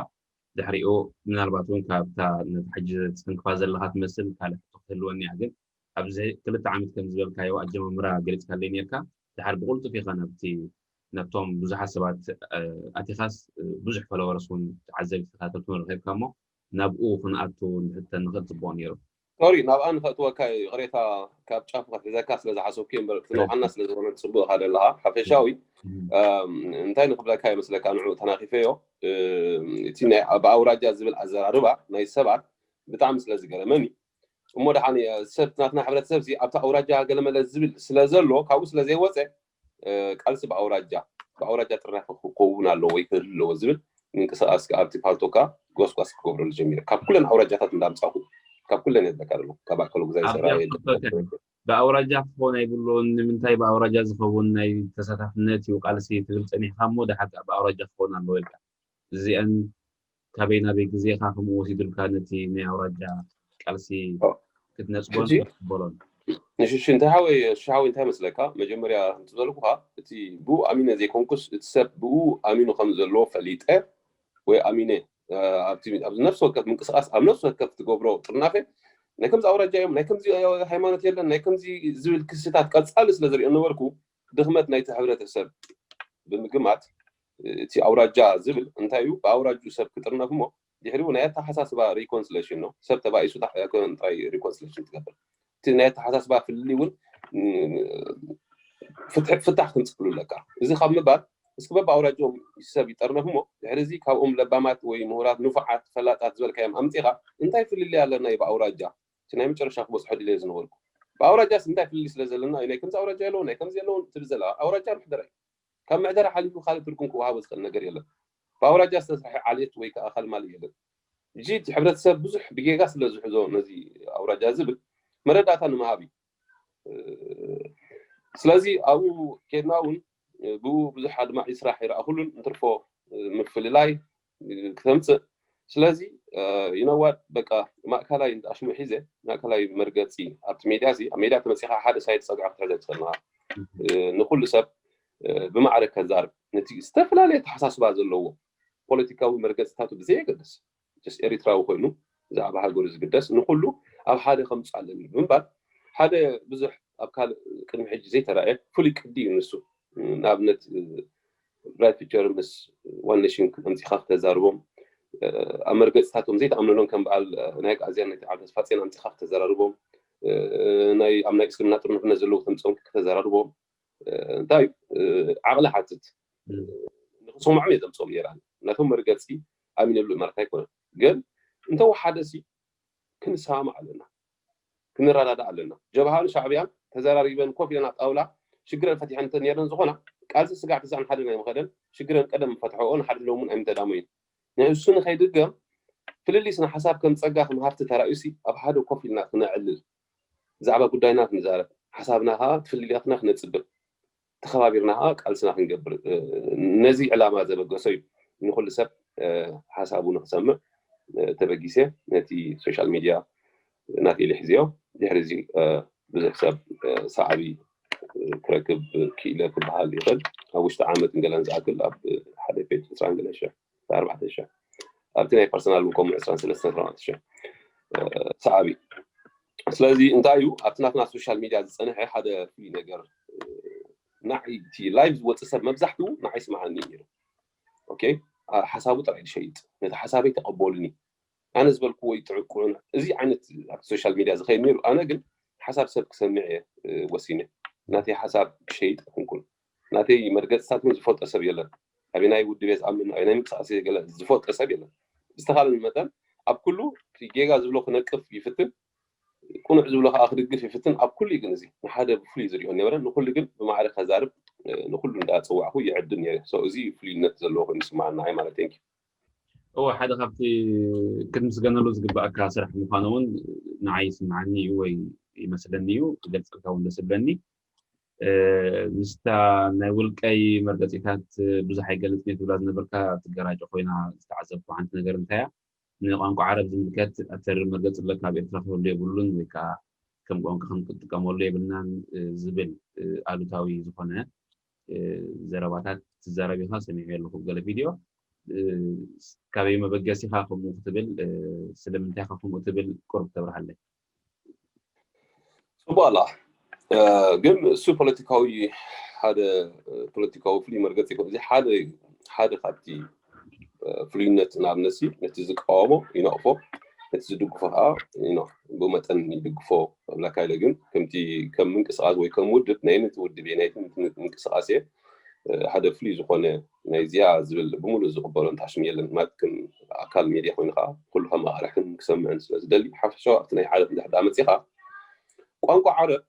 ድሕሪኡ ምናልባት እውን ካብታ ነቲ ሕጂ ትትንክፋ ዘለካ ትመስል ካልእ ሕቶ ክትህልወኒ እያ ግን ኣብዚ ክልተ ዓመት ከም ዝበልካዮ ኣጀማምራ ገሊፅካለይ ነርካ ድሓር ብቁልጡፍ ኢኻ ናብቲ ነብቶም ብዙሓት ሰባት ኣቲኻስ ብዙሕ ፎሎወርስ እውን ተዓዘቢ ተኸታተልቲ እውን ረኺብካ እሞ ናብኡ ክንኣቱ እንድሕተን ንኽእል ፅቡቕ ነይሩ። ሶሪ ናብኣ ንኸእትወካ ይቕሬታ ካብ ጫፍ ክትሕዘካ ስለ ዝሓሰብኩ እምበር ክትነውሓና ስለ ዝኾነ ፅቡቕ ኢኻ ዘለኻ ሓፈሻዊ እንታይ ንክብለካ ይመስለካ ንዑ ተናኺፈዮ እቲ ብኣውራጃ ዝብል ኣዘራርባ ናይ ሰባት ብጣዕሚ ስለ ዝገረመኒ እሞ ደሓን ሰብ ናትና ሕብረተሰብ ኣብቲ ኣውራጃ ገለመለ ዝብል ስለ ዘሎ ካብኡ ስለ ዘይወፀ ቃልሲ ብኣውራጃ ብኣውራጃ ጥርናፈ ክከውን ኣለዎ ወይ ክህሉ ኣለዎ ዝብል ምንቅስቃስ ኣብቲ ፓልቶካ ጎስጓስ ክገብረሉ ጀሚረ ካብ ኩለን ኣውራጃታት እንዳምፃኹ ካብ ኩለን የለካ ደሎ ካብ ኣከሉ ግዛይ ሰራ ብኣውራጃ ክኸውን ኣይብሉን ንምንታይ ብኣውራጃ ዝኸውን ናይ ተሳታፍነት እዩ ቃልሲ ትብል ፀኒሕካ እሞ ድሓር ብኣውራጃ ክኸውን ኣለዎ ኢልካ እዚአን ካበይ ናበይ ግዜኻ ከምኡ ወሲዱልካ ነቲ ናይ ኣውራጃ ቃልሲ ክትነፅጎን ክትበሎን? ንሽሽ እንታይ ሓወይ ሽሓወይ እንታይ መስለካ መጀመርያ እንትዘልኩካ እቲ ብኡ ኣሚነ ዘይኮንኩስ እቲ ሰብ ብኡ ኣሚኑ ከም ዘለዎ ፈሊጠ ወይ ኣሚነ ኣብዚ ነፍሲ ወከፍ ምንቅስቃስ ኣብ ነፍሲ ወከፍ ትገብሮ ጥርናፈ ናይ ከምዚ ኣውራጃ እዮም ናይ ከምዚ ሃይማኖት የለን ናይ ከምዚ ዝብል ክስታት ቀፃሊ ስለ ዝሪኦ ነበርኩ ድኽመት ናይቲ ሕብረተሰብ ብምግማት እቲ ኣውራጃ ዝብል እንታይ እዩ ብኣውራጁ ሰብ ክጥርነፍ እሞ ድሕሪኡ ናይ ኣተሓሳስባ reconciliation ነው ሰብ ተባኢሱ ኣይኮነን ጥራይ reconciliation ትገብር እቲ ናይ ኣተሓሳስባ ፍልልይ እውን ፍታሕ ክምፅእሉ ኣለካ እዚ ካብ ምባል እስኪ በብኣውራጅኦም ሰብ ይጠርነፍ እሞ ድሕሪ እዚ ካብኦም ለባማት ወይ ምሁራት ንፉዓት ፈላጣት ዝበልካዮም ኣምፂኻ እንታይ ፍልልይ ኣለና እዩ ብኣውራጃ እቲ ናይ መጨረሻ ክበፅሖ ድልየ ዝነበርኩ ብኣውራጃስ እንታይ ፍልልይ ስለ ዘለና እዩ ናይ ከምዚ ኣውራጃ የለውን ናይ ከምዚ የለውን ትብል ዘለካ ኣውራጃ ምሕደራ እዩ ካብ ምሕደራ ሓሊፉ ካልእ ትርጉም ክወሃቦ ዝኽእል ነገር የለን ብኣውራጃ ዝተሰርሐ ዓሌት ወይ ከዓ ካልማሊ የለን። እዚ እቲ ሕብረተሰብ ብዙሕ ብጌጋ ስለ ዝሕዞ ነዚ ኣውራጃ ዝብል መረዳእታ ንምሃብ እዩ። ስለዚ ኣብኡ ኬድና እውን ብኡ ብዙሕ ኣድማዒ ስራሕ ይረኣኹሉን እንትርፎ ምፍልላይ ክተምፅእ። ስለዚ ይነዋድ በቃ ማእከላይ ኣሽሙ ሒዘ ማእከላይ መርገፂ ኣብቲ ሜድያ እዚ ኣብ ሜድያ ተመፂኻ ሓደ ሳይድ ፀግዖ ክትሕዘ ትኽእል ንኹሉ ሰብ ብማዕረ ከዛርብ ነቲ ዝተፈላለየ ተሓሳስባ ዘለዎ ፖለቲካዊ መርገፅታቱ ብዘየገድስ ኤሪትራዊ ኮይኑ ብዛዕባ ሃገሩ ዝግደስ ንኩሉ ኣብ ሓደ ከምፁ ኣለኒ ብምባል ሓደ ብዙሕ ኣብ ካልእ ቅድሚ ሕጂ ዘይተረኣየ ፍሉይ ቅዲ እዩ ንሱ። ንኣብነት ብራይት ፒቸር ምስ ዋን ኔሽን ኣምፂኻ ክተዛርቦም ኣብ መርገፅታቶም ዘይተኣምነሎም ከም በዓል ናይ ኣግኣዝያን ናይ ተዓብደስ ፋፅን ኣምፂኻ ክተዘራርቦም ናይ ኣብ ናይ እስልምና ጥርንፍነት ዘለዉ ተምፅኦም ክተዘራርቦም እንታይ ዓቕሊ ሓትት ንክሰምዖም እየ ዘምፅኦም ነይራን ናቶም መርገፂ ኣሚነሉ ማለት ኣይኮነን ግን እንተወሓደ ሲ ክንሰማማዕ ኣለና ክንረዳዳእ ኣለና ጀብሃን ሻዕብያን ተዘራሪበን ኮፍ ኢለን ኣብ ጣውላ ሽግረን ፈቲሐን እንተ ነይረን ዝኾና ቃልሲ ስጋዕ ተሳን ሓደ ናይ ምኸደን ሽግረን ቀደም ፈትሐኦ ንሓደ ሎምን ኣይምተዳመዩን ንእሱ ንኸይድገም ፍልልይ ስነ ሓሳብ ከም ፀጋ ከም ሃፍቲ ተራእዩሲ ኣብ ሓደ ኮፍ ኢልና ክነዕልል ብዛዕባ ጉዳይና ክንዛረብ ሓሳብና ከዓ ትፍልልያትና ክነፅብር ተኸባቢርና ከዓ ቃልስና ክንገብር ነዚ ዕላማ ዘበገሶ እዩ ንኩሉ ሰብ ሓሳቡ ንክሰምዕ ተበጊሰ ነቲ ሶሻል ሚድያ ናተይ ሒዘዮ ድሕሪ እዚ ብዙሕ ሰብ ሳዕቢ ክረክብ ክኢለ ክበሃል ይኽእል ኣብ ውሽጢ ዓመት ገለን ዝኣክል ኣብ ሓደ ፔጅ ዕስራን ገለ ሽሕ ኣርባዕተ ሽሕ ኣብቲ ናይ ፐርሰናል እውን ከምኡ ዕስራን ሰለስተን ኣርባዕተ ሽሕ ሳዕቢ ስለዚ እንታይ እዩ ኣብቲ ናትና ሶሻል ሚድያ ዝፀንሐ ሓደ ፍሉይ ነገር ንዓይ እቲ ላይቭ ዝወፅእ ሰብ መብዛሕትኡ ንዓይ ስምዓኒ ነይሩ ሓሳቡ ጥራይ ዝሸይጥ ነቲ ሓሳበይ ተቐበሉኒ ኣነ ዝበልክዎ ይጥዕቁዑን እዚ ዓይነት ኣብ ሶሻል ሚድያ ዝኸይድ ነይሩ ኣነ ግን ሓሳብ ሰብ ክሰምዕ እየ ወሲነ ናተይ ሓሳብ ክሸይጥ ኣይኮንኩን ናተይ መርገፅታት እውን ዝፈልጦ ሰብ የለን ኣበናይ ውድብ እየ ዝኣምን ኣበናይ ምንቅስቃስ እየ ገለ ዝፈልጦ ሰብ የለን ብዝተኻለኒ መጠን ኣብ ኩሉ ጌጋ ዝብሎ ክነቅፍ ይፍትን ቁኑዕ ዝብሎ ከዓ ክድግፍ ይፍትን ኣብ ኩሉ ግን እዚ ንሓደ ብፍሉይ ዝሪኦ ነበረ ንኩሉ ግን ብማዕረ ከዛርብ ንኩሉ እንዳፀዋዕኩ ይዕድም ነረ እዚ ፍሉይነት ዘለዎ ኮይኑ ይስማዓኒ ንዓይ ማለት ቴንኪ እወ ሓደ ካብቲ ክትምስገነሉ ዝግባኣካ ስራሕ ምዃኑ እውን ንዓይ ይስምዓኒ እዩ ወይ ይመስለኒ እዩ ክገልፀልካ እውን ደስ ዝብለኒ ምስታ ናይ ውልቀይ መርገፂታት ብዙሕ ኣይገልፅን እየ ትብላ ዝነበርካ ትገራጮ ኮይና ዝተዓዘብኩ ሓንቲ ነገር እንታይ እያ ንቋንቋ ዓረብ ዝምልከት ኣተርር መርገፂ ኣለካ ኣብ ኤርትራ ክህሉ የብሉን ወይ ከዓ ከም ቋንቋ ክንጥቀመሉ የብልናን ዝብል ኣሉታዊ ዝኾነ ዘረባታት ትዛረብ ኢኻ ሰሚዐ ኣለኹ ገለ ቪድዮ ካበይ መበገሲኻ ከምኡ ክትብል ስለምንታይ ኢኻ ከምኡ ትብል ቁርብ ተብርሃለይ ፅቡቅ ኣላ ግን እሱ ፖለቲካዊ ሓደ ፖለቲካዊ ፍሉይ መርገፂ ይኮን እዚ ሓደ ሓደ ካብቲ ፍሉይነት ንኣብነሲ ነቲ ዝቃወሞ ይነቕፎ ነቲ ዝድግፎ ከዓ ብመጠን ይድግፎ እብለካ ኢለ ግን ከምቲ ከም ምንቅስቃስ ወይ ከም ውድብ ናይ ነቲ ውድብ ናይ ምንቅስቃስ ሓደ ፍሉይ ዝኾነ ናይ እዚኣ ዝብል ብምሉእ ዝቕበሎ እንታሽም የለን ማለት ከም ኣካል ሜድያ ኮይኑ ከዓ ኩሉ ከመቃርሕን ክሰምዕን ስለ ዝደሊ ሓፈሻዊ ኣብቲ ናይ ዓረብ እንድሕር ደኣ መፂኻ ቋንቋ ዓረብ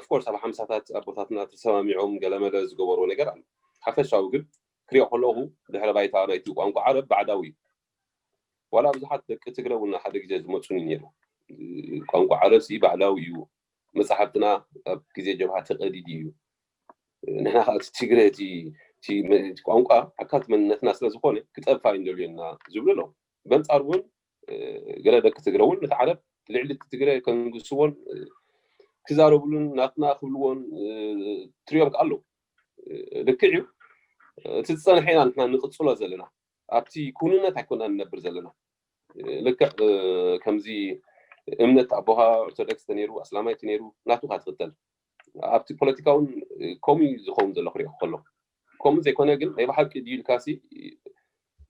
ኦፍኮርስ ኣብ ሓምሳታት ኣቦታትና ተሰማሚዖም ገለመለ ዝገበርዎ ነገር ኣሎ ሓፈሻዊ ግን ክሪኦ ከለኹ ድሕረ ባይታ ናይቲ ቋንቋ ዓረብ ባዕዳዊ እዩ ዋላ ብዙሓት ደቂ ትግረ እውን ሓደ ግዜ ዝመፁኒ ነይሩ ቋንቋ ዓረብ ሲ ባዕዳዊ እዩ መፅሓፍትና ኣብ ግዜ ጀብሃ ተቀዲዱ እዩ ንሕና ከዓ እቲ ትግረ እቲ ቋንቋ ኣካል መንነትና ስለዝኮነ ክጠፋ እዩ ንደልዮ ኢና ዝብሉ ኣለዉ በንፃር እውን ገለ ደቂ ትግረ እውን ነቲ ዓረብ ልዕሊ እቲ ትግረ ከንግስዎን ክዛረብሉን ናትና ክብልዎን ትሪኦም ከዓ ኣለዉ ልክዕ እዩ እቲ ዝፀንሐ ኢና ንሕና ንቅፅሎ ዘለና ኣብቲ ኩንነት ኣይኮና ንነብር ዘለና ልክዕ ከምዚ እምነት ኣቦኻ ኦርቶዶክስ ተነይሩ ኣስላማይ ተነይሩ ናቱ ካ ትኽተል ኣብቲ ፖለቲካ እውን ከምኡ ዝኸውን ዘሎ ክሪኦ ከሎ ከምኡ ዘይኮነ ግን ናይ ብሓቂ ድዩ ኢልካሲ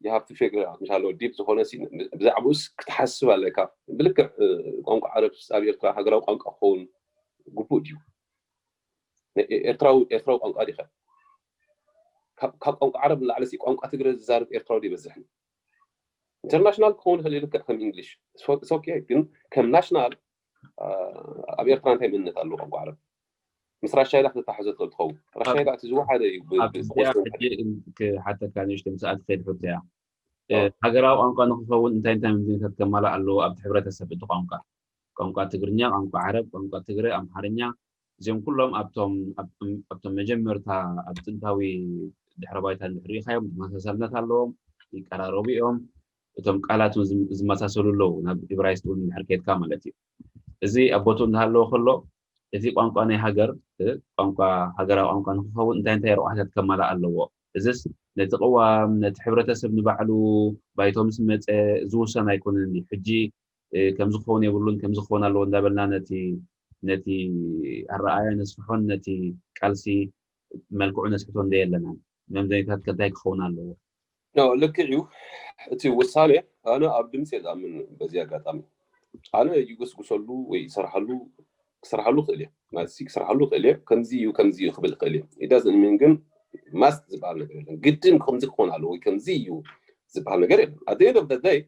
you have to figure out ምሻሎ ዲፕ ዝኾነ ብዛዕባኡስ ክትሓስብ ኣለካ ብልክዕ ቋንቋ ዓረብ ኣብ ኤርትራ ሃገራዊ ቋንቋ ክኸውን ግቡእ ድዩ ኤርትራዊ ኤርትራዊ ቋንቋ ዲኸ ካብ ቋንቋ ዓረብ ንላዕሊ ቋንቋ ትግረ ዝዛርብ ኤርትራዊ ይበዝሕ ኢንተርናሽናል ክኸውን ይኽእል ልክዕ ከም እንግሊሽ ኦኬ ግን ከም ናሽናል ኣብ ኤርትራ እንታይ መንነት ኣለዎ ቋንቋ ዓረብ ምስ ራሻይዳ ክትተሓዞ ትኽእል ትኸውን ራሻይዳ እቲ ዝወሓደ እዩ ሓተካ ንእሽተ ምስኣት ትኸይድ ሕቶ እያ ሃገራዊ ቋንቋ ንክኸውን እንታይ እንታይ መምዘኒታት ከማላእ ኣለዎ ኣብቲ ሕብረተሰብ? እቲ ቋንቋ ቋንቋ ትግርኛ፣ ቋንቋ ዓረብ፣ ቋንቋ ትግረ፣ ኣምሓርኛ፣ እዚኦም ኩሎም ኣብቶም ኣብቶም መጀመርታ ኣብ ጥንታዊ ድሕረ ባይታ እንድሕር ርኢኻዮም፣ ተመሳሳልነት ኣለዎም፣ ይቀራረቡ እዮም። እቶም ቃላት እውን ዝመሳሰሉ ኣለዉ፣ ናብ ኢብራይስጥ እውን እንድሕር ከድካ ማለት እዩ። እዚ ኣብ ቦትኡ እንዳሃለወ ከሎ፣ እቲ ቋንቋ ናይ ሃገር ቋንቋ፣ ሃገራዊ ቋንቋ ንክኸውን እንታይ እንታይ ረቋሕታት ከማላእ ኣለዎ? እዚስ ነቲ ቅዋም፣ ነቲ ሕብረተሰብ ንባዕሉ ባይቶ ምስ መፀ ዝውሰን ኣይኮነን። ሕጂ ከምዚ ክኸውን የብሉን፣ ከምዚ ክኸውን ኣለዎ እንዳበልና ነቲ ነቲ ኣረኣያ ነስፍሖን ነቲ ቃልሲ መልክዑ ነስሕቶ እንደ የለናን። መምዘኒታት ከንታይ ክኸውን ኣለዎ? ልክዕ እዩ። እቲ ውሳኔ ኣነ ኣብ ድምፂ እየ ዝኣምን። በዚ ኣጋጣሚ ኣነ ይጉስጉሰሉ ወይ ይሰርሓሉ ክሰርሓሉ ክእል እየ ማለት ክሰርሓሉ ክእል እየ። ከምዚ እዩ ከምዚ እዩ ክብል ክእል እየ። ኢዳዝን ሚን ግን ማስት ዝበሃል ነገር የለን። ግድን ከምዚ ክኾን ኣለዎ ወይ ከምዚ እዩ ዝበሃል ነገር የለን። ኣደ ደ ደይ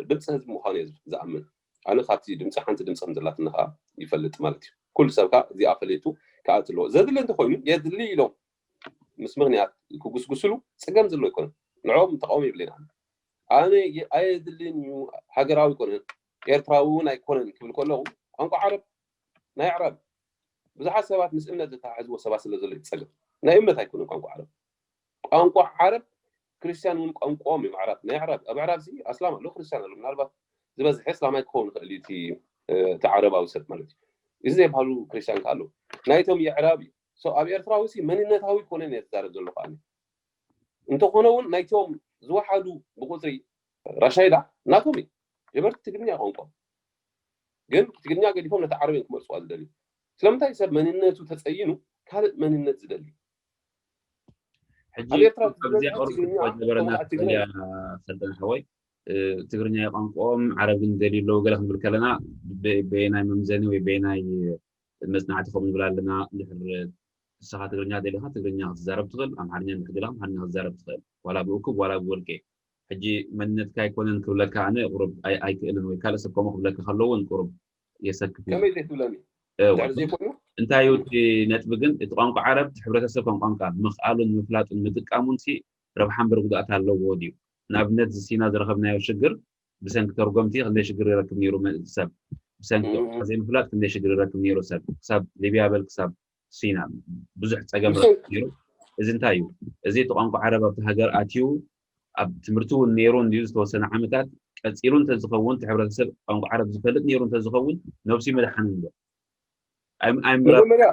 ድምፂ ህዝቢ ምዃኑ እየ ዝኣምን። ኣነ ካብቲ ድምፂ ሓንቲ ድምፂ ከም ዘላትኒ ከዓ ይፈልጥ ማለት እዩ። ኩሉ ሰብ ከዓ እዚኣ ፈሊጡ ክኣት ኣለዎ። ዘድሊ እንተኮይኑ የድሊ ኢሎም ምስ ምክንያት ክጉስጉስሉ ፀገም ዘሎ ኣይኮነን። ንዕኦም ተቃውሞ የብለይን። ኣነ ኣየድልን እዩ፣ ሃገራዊ ኣይኮነን፣ ኤርትራዊ እውን ኣይኮነን ክብል ከለዉ ቋንቋ ዓረብ ናይ ኣዕራብ ብዙሓት ሰባት ምስ እምነት ዝተሓሕዝዎ ሰባት ስለ ዘሎ ይፀገም። ናይ እምነት ኣይኮነን ቋንቋ ዓረብ። ቋንቋ ዓረብ ክርስቲያን እውን ቋንቋኦም እዮም። ኣዕራብ ናይ ኣዕራብ ኣብ ኣዕራብ ሲ ኣስላም ኣሎ ክርስቲያን ኣሎ። ምናልባት ዝበዝሐ እስላማይ ክኸውን ይኽእል እዩ እቲ ዓረባዊ ሰብ ማለት እዩ። እዚ ዘይባህሉ ክርስቲያን ከ ኣሎ ናይቶም የዕራብ እዩ። ኣብ ኤርትራዊ ሲ መንነታዊ ኮነ እየ ዝዛረብ ዘለኹ ኣነ። እንተኾነ እውን ናይቶም ዝወሓዱ ብቁፅሪ ራሻይዳ ናቶም እዩ። ጀመርቲ ትግርኛ ቋንቋ ግን ትግርኛ ገዲፎም ነቲ ዓረብ እዮም ክመርፅዋ ዝደልዩ። ስለምንታይ ሰብ መንነቱ ተፀይኑ ካልእ መንነት ዝደሊ? ሕጂ ኣብዚ ቁርብ ዝነበረና ትፈልያ ሰልጠን ሓወይ ትግርኛ ቋንቋኦም ዓረብ ግን ደልዩ ኣለዉ ገለ ክንብል ከለና በየናይ መምዘኒ ወይ በየናይ መፅናዕቲ ከም ንብል ኣለና። ድሕር ንስኻ ትግርኛ ደሊኻ ትግርኛ ክትዛረብ ትኽእል፣ ኣምሓርኛ እንድሕር ደሊኻ ኣምሓርኛ ክትዛረብ ትኽእል፣ ዋላ ብእኩብ ዋላ ብወልቂ። ሕጂ መንነትካ ኣይኮነን ክብለካ ኣነ ቁሩብ ኣይክእልን ወይ ካልእ ሰብ ከምኡ ክብለካ ከሎ እውን ቁሩብ የሰክፍ እዩ። ከመይ ዘይትብለኒ እንታይ እዩ እቲ ነጥቢ ግን እቲ ቋንቋ ዓረብ እቲ ሕብረተሰብ ከም ቋንቋ ምኽኣሉን ምፍላጡን ምጥቃሙን ሲ ረብሓ እምበር ጉድኣት ኣለዎ ድዩ? ንኣብነት እዚ ሲና ዝረኸብናዮ ሽግር ብሰንኪ ተርጎምቲ ክንደይ ሽግር ይረክብ ነይሩ ሰብ፣ ብሰንኪ ቋንቋ ዘይምፍላጥ ክንደይ ሽግር ይረክብ ነይሩ ሰብ፣ ክሳብ ሊብያ በል ክሳብ ሲና ብዙሕ ፀገም ረኪቡ ነይሩ። እዚ እንታይ እዩ? እዚ እቲ ቋንቋ ዓረብ ኣብቲ ሃገር ኣትዩ ኣብ ትምህርቲ እውን ነይሩ እንድዩ ዝተወሰነ ዓመታት ቀፂሉ እንተዝኸውን እቲ ሕብረተሰብ ቋንቋ ዓረብ ዝፈልጥ ነይሩ እንተዝኸውን ነብሱ ይመድሓን እንዶ ኣይምበራ መጀመርያ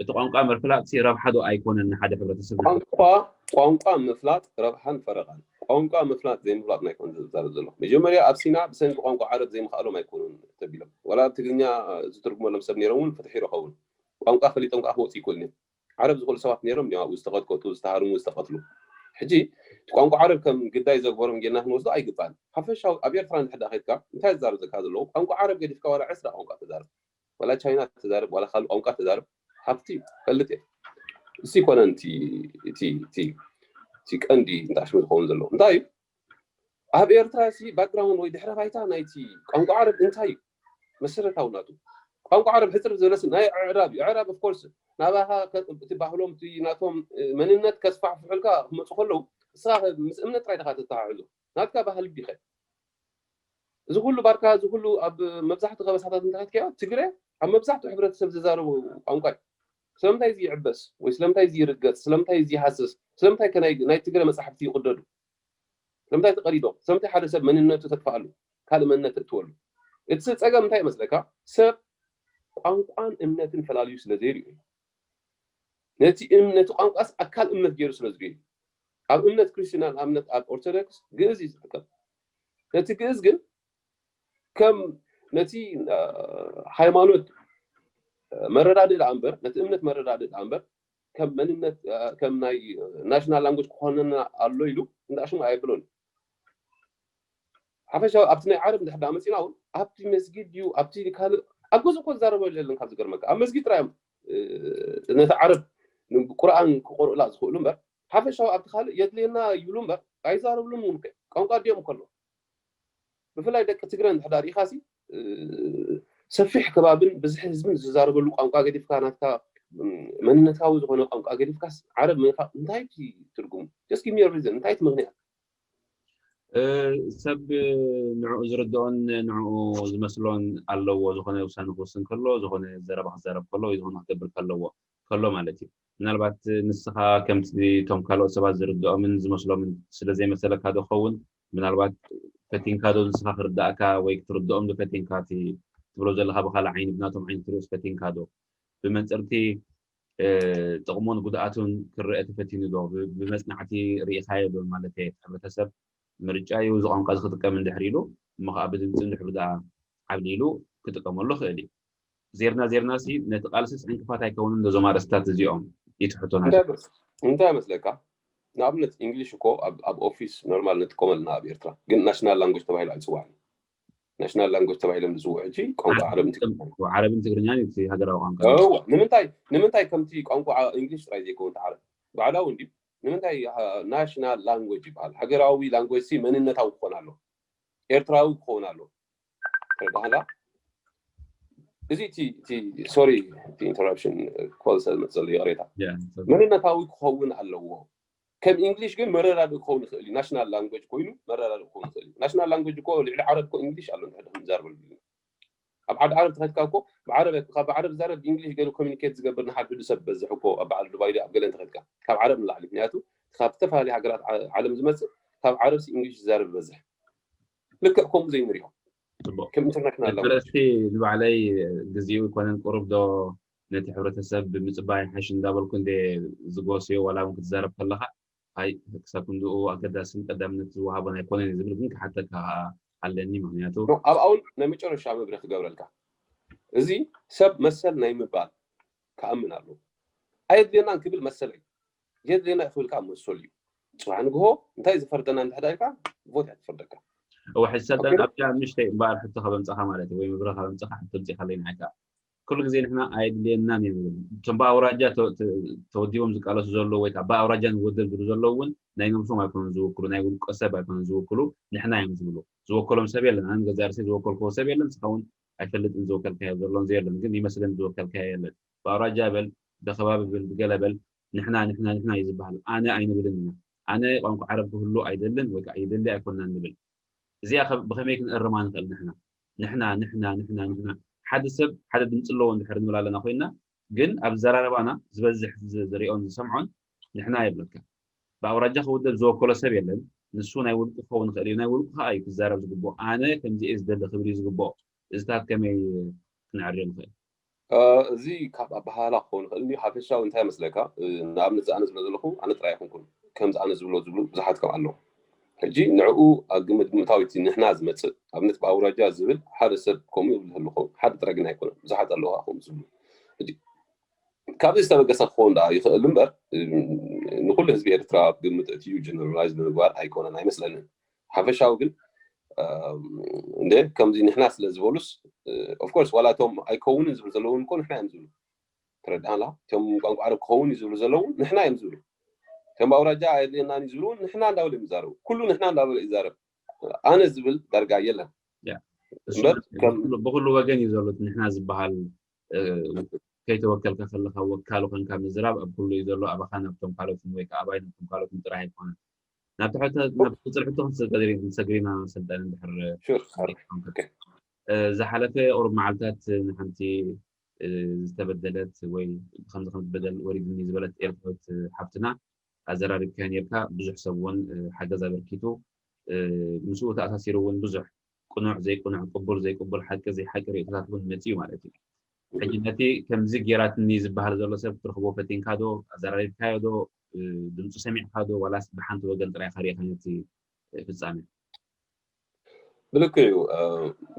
እቲ ቋንቋ ምፍላጥ ሲ ረብሓ ዶ ኣይኮነን ንሓደ ሕብረተሰብ? ቋንቋ ቋንቋ ምፍላጥ ረብሓን ፈረቓን። ቋንቋ ምፍላጥ ዘይምፍላጥ ናይ ኮን ዝዛረብ ዘለኹ። መጀመርያ ኣብ ሲና ብሰንኪ ቋንቋ ዓረብ ዘይምኽኣሎም ኣይኮኑን ተቢሎም። ዋላ ኣብ ትግርኛ ዝትርጉመሎም ሰብ ነይሮም እውን ፍትሒ ይረኸቡን። ቋንቋ ፈሊጦም ከዓ ክወፁ ይክእሉን እዮም። ዓረብ ዝኽእሉ ሰባት ነይሮም እዮም ኣብኡ ዝተቐጥቀጡ፣ ዝተሃርሙ፣ ዝተቐትሉ። ሕጂ እቲ ቋንቋ ዓረብ ከም ግዳይ ዘግበሮም ጌና ክንወስዶ ኣይግባእን። ሓፈሻዊ ኣብ ኤርትራ እንድሕር ዳ ከድካ እንታይ ዝዛረብ ዘካ ዘለዎ ቋንቋ ዓረብ ገዲፍካ ዋላ ዕስራ ቋንቋ ተዛረብ። ዋላ ቻይና ተዛረብ ዋላ ካልእ ቋንቋ ተዛረብ ሃብቲ ፈልጥ እየ። እሱ ይኮነን እቲ ቀንዲ እንታሽሙ ዝኸውን ዘለዎ እንታይ እዩ? ኣብ ኤርትራ ሲ ባክግራውንድ ወይ ድሕረ ባይታ ናይቲ ቋንቋ ዓረብ እንታይ እዩ? መሰረታዊ ናቱ ቋንቋ ዓረብ ሕፅር ዝበለስ ናይ ኣዕራብ እዩ። ኣዕራብ ኦፍኮርስ ናባኻ እቲ ባህሎም እቲ ናቶም መንነት ከስፋሕፍሑልካ ክመፁ ከለዉ ንስኻ ምስ እምነት ጥራይ ዲኻ ተተሓሕዞ ናትካ ባህሊ ዲኸ? እዚ ኩሉ ባርካ እዚ ኩሉ ኣብ መብዛሕትኡ ከበሳታት እንተኸድካዮ ትግረ ኣብ መብዛሕትኡ ሕብረተሰብ ዝዛረቡ ቋንቋ እዩ። ስለምንታይ እዚ ይዕበስ ወይ ስለምንታይ እዚ ይርገፅ ስለምንታይ እዚ ይሃስስ ስለምንታይ ከ ናይ ትግረ መፅሓፍቲ ይቕደዱ? ስለምንታይ ተቐዲዶም ስለምንታይ ሓደ ሰብ መንነቱ ተጥፍኣሉ ካልእ መንነት ተእትወሉ? እቲ ፀገም እንታይ ይመስለካ? ሰብ ቋንቋን እምነትን ፈላልዩ ስለ ዘይርእዩ እዩ። ነቲ እምነቲ ቋንቋስ ኣካል እምነት ገይሩ ስለ ዝርእዩ ኣብ እምነት ክርስትና ንኣብነት ኣብ ኦርቶዶክስ ግእዝ እዩ ዝሕከም። ነቲ ግእዝ ግን ከም ነቲ ሃይማኖት መረዳድእ ደኣ እምበር ነቲ እምነት መረዳድእ ደኣ እምበር ከም መንነት ከም ናይ ናሽናል ላንጉጅ ክኾነና ኣሎ ኢሉ እንዳሽሙ ኣየብሎን። ሓፈሻዊ ኣብቲ ናይ ዓረብ እንድሕር ደኣ መፂና እውን ኣብቲ መስጊድ ድዩ ኣብቲ ካልእ ኣብ ገዝኡ እኮ ዝዛረበሉ የለን። ካብ ዝገርመካ ኣብ መስጊድ ጥራይ እዮም ነቲ ዓረብ ቁርኣን ክቆርኡላ ዝኽእሉ እምበር ሓፈሻዊ ኣብቲ ካልእ የድልየና ይብሉ እምበር ኣይዛረብሉን እውን እኮ ቋንቋ ድዮም ከሎ ብፍላይ ደቂ ትግረ እንድሕር ደኣ ርኢኻሲ ሰፊሕ ከባብን ብዝሒ ህዝብን ዝዛረበሉ ቋንቋ ገዲፍካ ናትካ መንነታዊ ዝኾነ ቋንቋ ገዲፍካስ ዓረብ ምንፋቕ እንታይ እቲ ትርጉሙ? Just give me a reason እንታይ እቲ ምኽንያት? ሰብ ንዕኡ ዝርድኦን ንዕኡ ዝመስሎን ኣለዎ። ዝኾነ ውሳነ ክውስን ከሎ፣ ዝኾነ ዘረባ ክዛረብ ከሎ ወይ ዝኾነ ክገብር ከለዎ ከሎ ማለት እዩ። ምናልባት ንስኻ ከምቲ እቶም ካልኦት ሰባት ዝርድኦምን ዝመስሎምን ስለ ዘይመሰለካ ዶ ኸውን? ምናልባት ፈቲንካ ዶ ንስኻ ክርዳእካ ወይ ክትርድኦም ዶ ፈቲንካ? እቲ ትብሎ ዘለኻ ብኻልእ ዓይኒ፣ ብናቶም ዓይኒ ትሪኦስ ፈቲንካ ዶ? ብመንፅርቲ ጥቕሙን ጉድኣቱን ክረአ ተፈቲኑ ዶ? ብመፅናዕቲ ርኢኻዮ ዶ? ማለት ሕብረተሰብ ምርጫ እዩ እዚ ቋንቋ እዚ ክጥቀም እንድሕር ኢሉ፣ እሞ ከዓ ብድምፂ እንድሕር ብዳ ዓብሊሉ ክጥቀመሉ ክእል እዩ። ዜርና ዜርና ሲ ነቲ ቃልስስ ዕንቅፋት ኣይከውንን? ነዞም ኣርእስታት እዚኦም ይትሕቶ። እንታይ መስለካ? ንኣብነት እንግሊሽ እኮ ኣብ ኦፊስ ኖርማል ንጥቀመልና ኣብ ኤርትራ፣ ግን ናሽናል ላንጉጅ ተባሂሉ ኣይፅዋዕን። ናሽናል ላንጉጅ ተባሂሎም ዝፅውዑ ሕጂ ቋንቋ ዓረብን ትግርኛን። ዓረብን ትግርኛን እቲ ሃገራዊ ቋንቋ። ንምንታይ ንምንታይ ከምቲ ቋንቋ እንግሊሽ ጥራይ ዘይከውን ዓረብ ባዕላዊ እንዲ ንምንታይ ናሽናል ላንጉጅ ይበሃል? ሃገራዊ ላንጉጅ ሲ መንነታዊ ክኾን ኣሎ፣ ኤርትራዊ ክኸውን ኣሎ። ተረዳህና? እዚ እቲ ሶሪ፣ ኢንተራፕሽን ኮል ሰብ መፅእ ዘሎ ይቕሬታ። መንነታዊ ክኸውን ኣለዎ። ከም እንግሊሽ ግን መረዳድእ ክኸውን ይኽእል እዩ። ናሽናል ላንጉጅ ኮይኑ መረዳድእ ክኸውን ይኽእል እዩ። ናሽናል ላንጉጅ እኮ ልዕሊ ዓረብ እኮ እንግሊሽ ኣሎ። ንዛርበሉ ኣብ ዓዲ ዓረብ ተኸድካ እኮ ብዓረብ ካብ ዓረብ ዝዛረብ እንግሊሽ ገይሩ ኮሚኒኬት ዝገብር ንሓድሕዱ ሰብ በዝሕ እኮ ኣብ በዓል ዱባይ ኣብ ገለ እንተኸድካ ካብ ዓረብ ንላዕሊ። ምክንያቱ ካብ ዝተፈላለዩ ሃገራት ዓለም ዝመፅእ ካብ ዓረብ እንግሊሽ ዝዛረብ ዝበዝሕ። ልክዕ ከምኡ ዘይንሪኦ ከም ኢንተርናሽናል ላንጉጅ። እስኪ ንባዕለይ ግዜኡ ይኮነን ቁሩብ ዶ ነቲ ሕብረተሰብ ብምፅባይ ሓሽ እንዳበልኩ እንደ ዝጎስዮ ዋላ እውን ክትዛረብ ከለካ ኣይ ክሳብ ክንድኡ ኣገዳስን ቀዳምነት ዝወሃቦን ኣይኮነን ዝብል ግን ክሓተካ ኣለኒ። ምክንያቱ ኣብ ኣውን ናይ መጨረሻ መብርህ ክገብረልካ እዚ ሰብ መሰል ናይ ምባል ክኣምን ኣለዎ። ኣየድልየናን ክብል መሰለይ የድልየና ክብል ከዓ መሰሉ እዩ። ፅባሕ ንግሆ እንታይ ዝፈርደና እንድሕር ኢልካ ቮት እያ ትፈርደካ። እወ ሕሰደን ኣብዚኣ ምሽተይ እምበኣር ሕቶ ከበምፀኻ ማለት እዩ ወይ ምብረ ከበምፀኻ ሕቶ ምፅኢኻለይ ንዓይካ ኩሉ ግዜ ንሕና ኣየድልየናን እዮም ዝብል። እቶም ብኣውራጃ ተወዲቦም ዝቃለሱ ዘለዉ ወይ ከዓ ብኣውራጃ ንወደብ ዝብሉ ዘለዉ እውን ናይ ነብሶም ኣይኮኑን ዝውክሉ፣ ናይ ውልቀ ሰብ ኣይኮኑን ዝውክሉ፣ ንሕና እዮም ዝብሉ። ዝወከሎም ሰብ የለን። ኣነ ገዛ ርእሰይ ዝወከልክዎ ሰብ የለን። ንስኻ እውን ኣይፈልጥን ዝወከልካዮ ዘሎን ዘየለን፣ ግን ይመስለኒ ዝወከልካዮ የለን። ብኣውራጃ በል፣ ብከባቢ በል፣ ብገለ በል፣ ንሕና ንሕና ንሕና እዩ ዝበሃል። ኣነ ኣይንብልን ኢና። ኣነ ቋንቋ ዓረብ ክህሉ ኣይደልን ወይ ከዓ ይደሊ ኣይኮናን ንብል። እዚኣ ብኸመይ ክንእርማ ንኽእል? ንሕና ንሕና ንሕና ንሕና ንሕና ሓደ ሰብ ሓደ ድምፂ ኣለዎ እንድሕር ንብል ኣለና ኮይና፣ ግን ኣብ ዘራረባና ዝበዝሕ ዝሪኦን ዝሰምዖን ንሕና የብለካ። ብኣውራጃ ክውደብ ዝወከሎ ሰብ የለን። ንሱ ናይ ውልቁ ክኸውን ይኽእል እዩ። ናይ ውልቁ ከዓ እዩ ክዛረብ ዝግብኦ። ኣነ ከምዚ እየ ዝደሊ ክብል እዩ ዝግብኦ። እዚታት ከመይ ክንዕርዮ ንኽእል? እዚ ካብ ኣበሃህላ ክኸውን ይኽእል እዩ። ሓፈሻዊ እንታይ መስለካ? ንኣብነት ዝኣነ ዝብሎ ዘለኹ ኣነ ጥራይ ኣይኮንኩን። ከምዚ ኣነ ዝብሎ ዝብሉ ብዙሓት ከም ኣለዉ። ሕጂ ንዕኡ ኣብ ግምት ብምእታው እቲ ንሕና ዝመጽእ ኣብነት ብኣውራጃ ዝብል ሓደ ሰብ ከምኡ ይብል ህልኹ ሓደ ጥራይ ግን ኣይኮነን። ብዙሓት ኣለዉ ከምኡ ዝብሉ። ካብዚ ዝተበገሰ ክኸውን ደኣ ይኽእል እምበር ንኩሉ ህዝቢ ኤርትራ ኣብ ግምት እትዩ ጀነራላይዝ ንምግባር ኣይኮነን ኣይመስለንን። ሓፈሻዊ ግን እንደ ከምዚ ንሕና ስለ ዝበሉስ ኦፍኮርስ ዋላ እቶም ኣይከውንን ዝብሉ ዘለውን እኮ ንሕና እዮም ዝብሉ። ተረዳና እቶም ቋንቋ ዓረብ ክኸውን እዩ ዝብሉ ዘለውን ንሕና እዮም ዝብሉ። እቶም ብኣውራጃ ኣየድልየናን እዩ ዝብሉ ንሕና እንዳበለ እዮም ይዛረቡ። ኩሉ ንሕና እንዳበለ ይዛረብ። ኣነ ዝብል ዳርጋ የለን። ብኩሉ ወገን እዩ ዘሎ ንሕና ዝበሃል። ከይተወከልካ ከለካ ወካሊ ኮንካ ምዝራብ ኣብ ኩሉ እዩ ዘሎ። ኣባኻ ናብቶም ካልኦትን ወይ ከዓ ኣባይ ናብቶም ካልኦትን ጥራሕ ኣይኮነን። ናብቲ ሕቶ ናብቲ ቅፅል ሕቶ ክንሰግር ኢና ሰልጠነ እንድሕር ዝሓለፈ ቁሩብ መዓልታት ንሓንቲ ዝተበደለት ወይ ከምዚ ከም ዝበደል ወሪድኒ ዝበለት ኤርትራዊት ሓፍትና ኣዘራሪብካያ ነርካ። ብዙሕ ሰብ እውን ሓገዝ ኣበርኪቱ። ምስኡ ተኣሳሲሩ እውን ብዙሕ ቅኑዕ ዘይቅኑዕ ቅቡል ዘይቅቡል ሓቂ ዘይሓቂ ርእቶታት እውን መፅኡ ማለት እዩ። ሕጂ ነቲ ከምዚ ጌራትኒ ዝበሃል ዘሎ ሰብ ክትረኽቦ ፈቲንካ ዶ ኣዘራሪብካዮ ዶ ድምፁ ሰሚዕካ ዶ ዋላስ ብሓንቲ ወገን ጥራይ ኢኻ ርኢኻ ነቲ ፍፃመ? ብልክዕ እዩ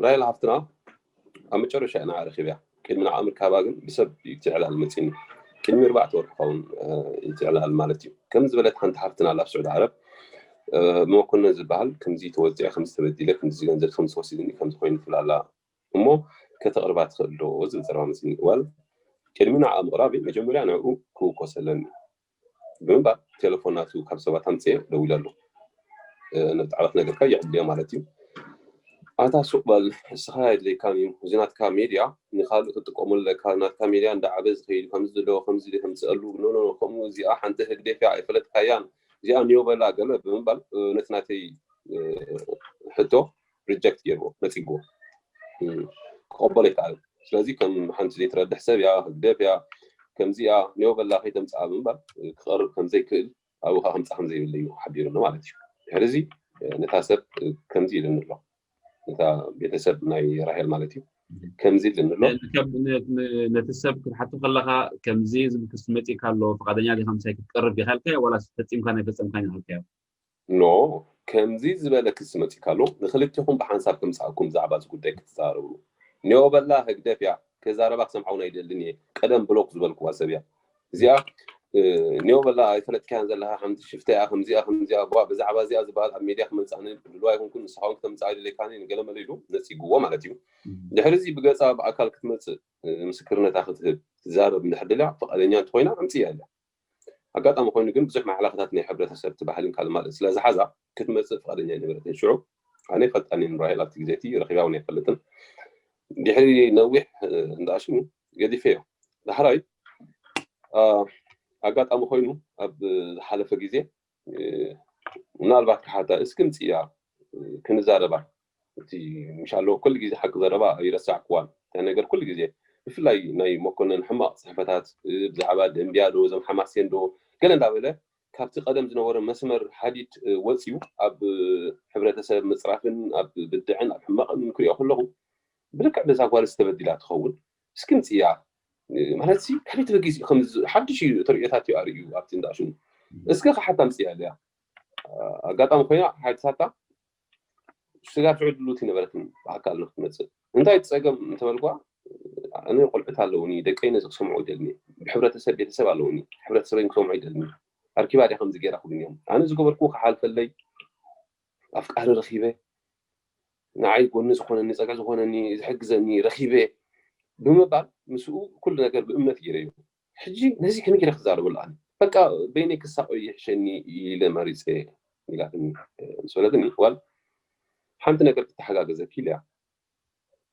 ራይል ሃፍትና ኣብ መጨረሻ ኢና ረኪብያ ቅድሚ ንዓ ምርካባ ግን ብሰብ ይትዕላል መፂኒ ቅድሚ ኣርባዕተ ወርሒ ኸውን ይትዕላል ማለት እዩ ከም ዝበለት ሓንቲ ሃፍትና ኣብ ስዑድ ዓረብ መኮነን ዝበሃል ከምዚ ተወፂዐ ከምዚ ተበዲለ ከምዚ ገንዘብ ከምዚ ወሲድኒ ከምዚ ኮይኑ ትብላላ እሞ ከተቕርባ ትኽእል ዶ ዝብል ዘረባ መፂኒ ዋል ቅድሚ ንዓ ምቕራብ መጀመርያ ንዕኡ ክውኮስ ኣለኒ ብምባል ቴሌፎን ናቱ ካብ ሰባት ኣምፅኤ ደዊለሉ ነብጣዕባት ነገርካ የዕድልዮ ማለት እዩ ኣታ ሱቕ በል እስኻ የድልየካን እዩ እዚ ናትካ ሜድያ ንካልእ ክትጥቀመሉ ለካ ናትካ ሜድያ እንዳዓበ ዝኸይድ ከምዚ ዘለዎ ከምዚ ከምፅአሉ ኖኖ ከምኡ እዚኣ ሓንቲ ህግደፍ እያ ኣይፈለጥካያን እዚኣ ኒዮ በላ ገለ ብምባል ነቲ ናተይ ሕቶ ሪጀክት ገይርዎ ነፂግዎ ክቐበሎ ይከኣል። ስለዚ ከም ሓንቲ ዘይትረድሕ ሰብ እያ፣ ህግደፍ እያ፣ ከምዚ እያ፣ ኔው በላ ከይተምፅኣ ብምባል ክቐርብ ከምዘይክእል ኣብኡ ከዓ ከምፃ ከምዘይብለ እዩ ሓቢሩኒ ማለት እዩ። ድሕሪ እዚ ነታ ሰብ ከምዚ ኢልኒ ኣሎ፣ ነታ ቤተሰብ ናይ ራሄል ማለት እዩ። ከምዚ ኢልኒ ኣሎ። ነቲ ሰብ ክትሓቶ ከለካ ከምዚ ዝብል ክሲ መፂእካ ኣሎ፣ ፍቃደኛ ዲካ ምሳይ ክትቀርብ ዲካ ኢልካዮ ዋላ ፈፂምካ ናይ ፈፀምካ ኢልካዮ? ኖ፣ ከምዚ ዝበለ ክሲ መፂእካ ኣሎ፣ ንክልቲኹም ብሓንሳብ ከምፃእኩም ብዛዕባ እዚ ጉዳይ ክትዛረብሉ። ኔው በላ ህግደፍ እያ፣ ከዛረባ ክሰምዓ እውን ኣይደልን እየ፣ ቀደም ብሎክ ዝበልኩዋ ሰብ እያ እዚኣ። ኔው በላ ኣይፈለጥካያን ዘለካ ሓንቲ ሽፍታ እያ፣ ከምዚኣ ከምዚኣ ጓ ብዛዕባ እዚኣ ዝበሃል ኣብ ሜድያ ክመፅኣኒ ድልዋ ኣይኮንኩን፣ ንስኻ እውን ክተምፅኣ ኣይደለካኒ ንገለ መለ ኢሉ ነፂግዎ ማለት እዩ። ድሕሪ እዚ ብገፃ ብኣካል ክትመፅእ ምስክርነታ ክትህብ ትዛረብ እንድሕር ደልያ ፍቃደኛ እንተኮይና ኣምፅያ ኢለ። ኣጋጣሚ ኮይኑ ግን ብዙሕ መሓላኽታት ናይ ሕብረተሰብ እቲ ባህልን ካልእ ማለት ስለ ዝሓዛ ክትመፅእ ፍቃደኛ ኣይነበረትን። ሽዑ ኣነ ይፈልጣን እየ ንራሄል ኣብቲ ግዜ እቲ ረኺባ እውን ኣይፈልጥን። ድሕሪ ነዊሕ እንዳሽሙ ገዲፈዮ። ዳሕራይ ኣጋጣሚ ኮይኑ ኣብ ዝሓለፈ ግዜ ምናልባት ክሓታ እስኪ ምፅያ ክንዛረባ እቲ ምሻሎ ኩሉ ግዜ ሓቂ ዘረባ ኣይረሳዕክዋን። እንታይ ነገር ኩሉ ግዜ ብፍላይ ናይ መኮነን ሕማቕ ፅሕፈታት ብዛዕባ ደንቢያ ዶ እዞም ሓማሴን ዶ ገለ እንዳበለ ካብቲ ቀደም ዝነበረ መስመር ሓዲድ ወፅዩ ኣብ ሕብረተሰብ ምፅራፍን ኣብ ብድዕን ኣብ ሕማቕን ክሪኦ ከለኹ ብልክዕ በዛ ጓል ዝተበዲላ ትኸውን እስኪ ምፅያ ማለት ሲ ካሊት በጊዝ ከም ሓድሽ እዩ ተርእዮታት እዩ ኣርእዩ ኣብቲ እንዳሽሙ እስከ ክሓታ ምፅያ ኣለያ ኣጋጣሚ ኮይና ሓድሳታ ስጋብ ሽዑ ድሉት ይነበረትን ብኣካል ንክትመፅእ እንታይ ፀገም እንተበልኳ ኣነ ቆልዑት ኣለውኒ ደቀይ ነዚ ክሰምዑ ይደልኒ ብሕብረተሰብ ቤተሰብ ኣለውኒ ሕብረተሰበይ ክሰምዑ ይደልኒ ኣርኪባ ዲያ ከምዚ ገይራ ክብሉኒ እዮም ኣነ ዝገበርኩ ክሓልፈለይ ኣፍቃሪ ረኪበ ንዓይ ጎኒ ዝኾነኒ ፀግዒ ዝኾነኒ ዝሕግዘኒ ረኪበ ብምባል ምስኡ ኩሉ ነገር ብእምነት ገይረ እዩ ሕጂ ነዚ ከመይ ገይረ ክዛረበሉ ኣነ በቃ በይነይ ክሳቆ ይሕሸኒ ኢለ መሪፀ ኢላትኒ ምስ በለትኒ ጓል ሓንቲ ነገር ክትተሓጋገዘኪ ኢለያ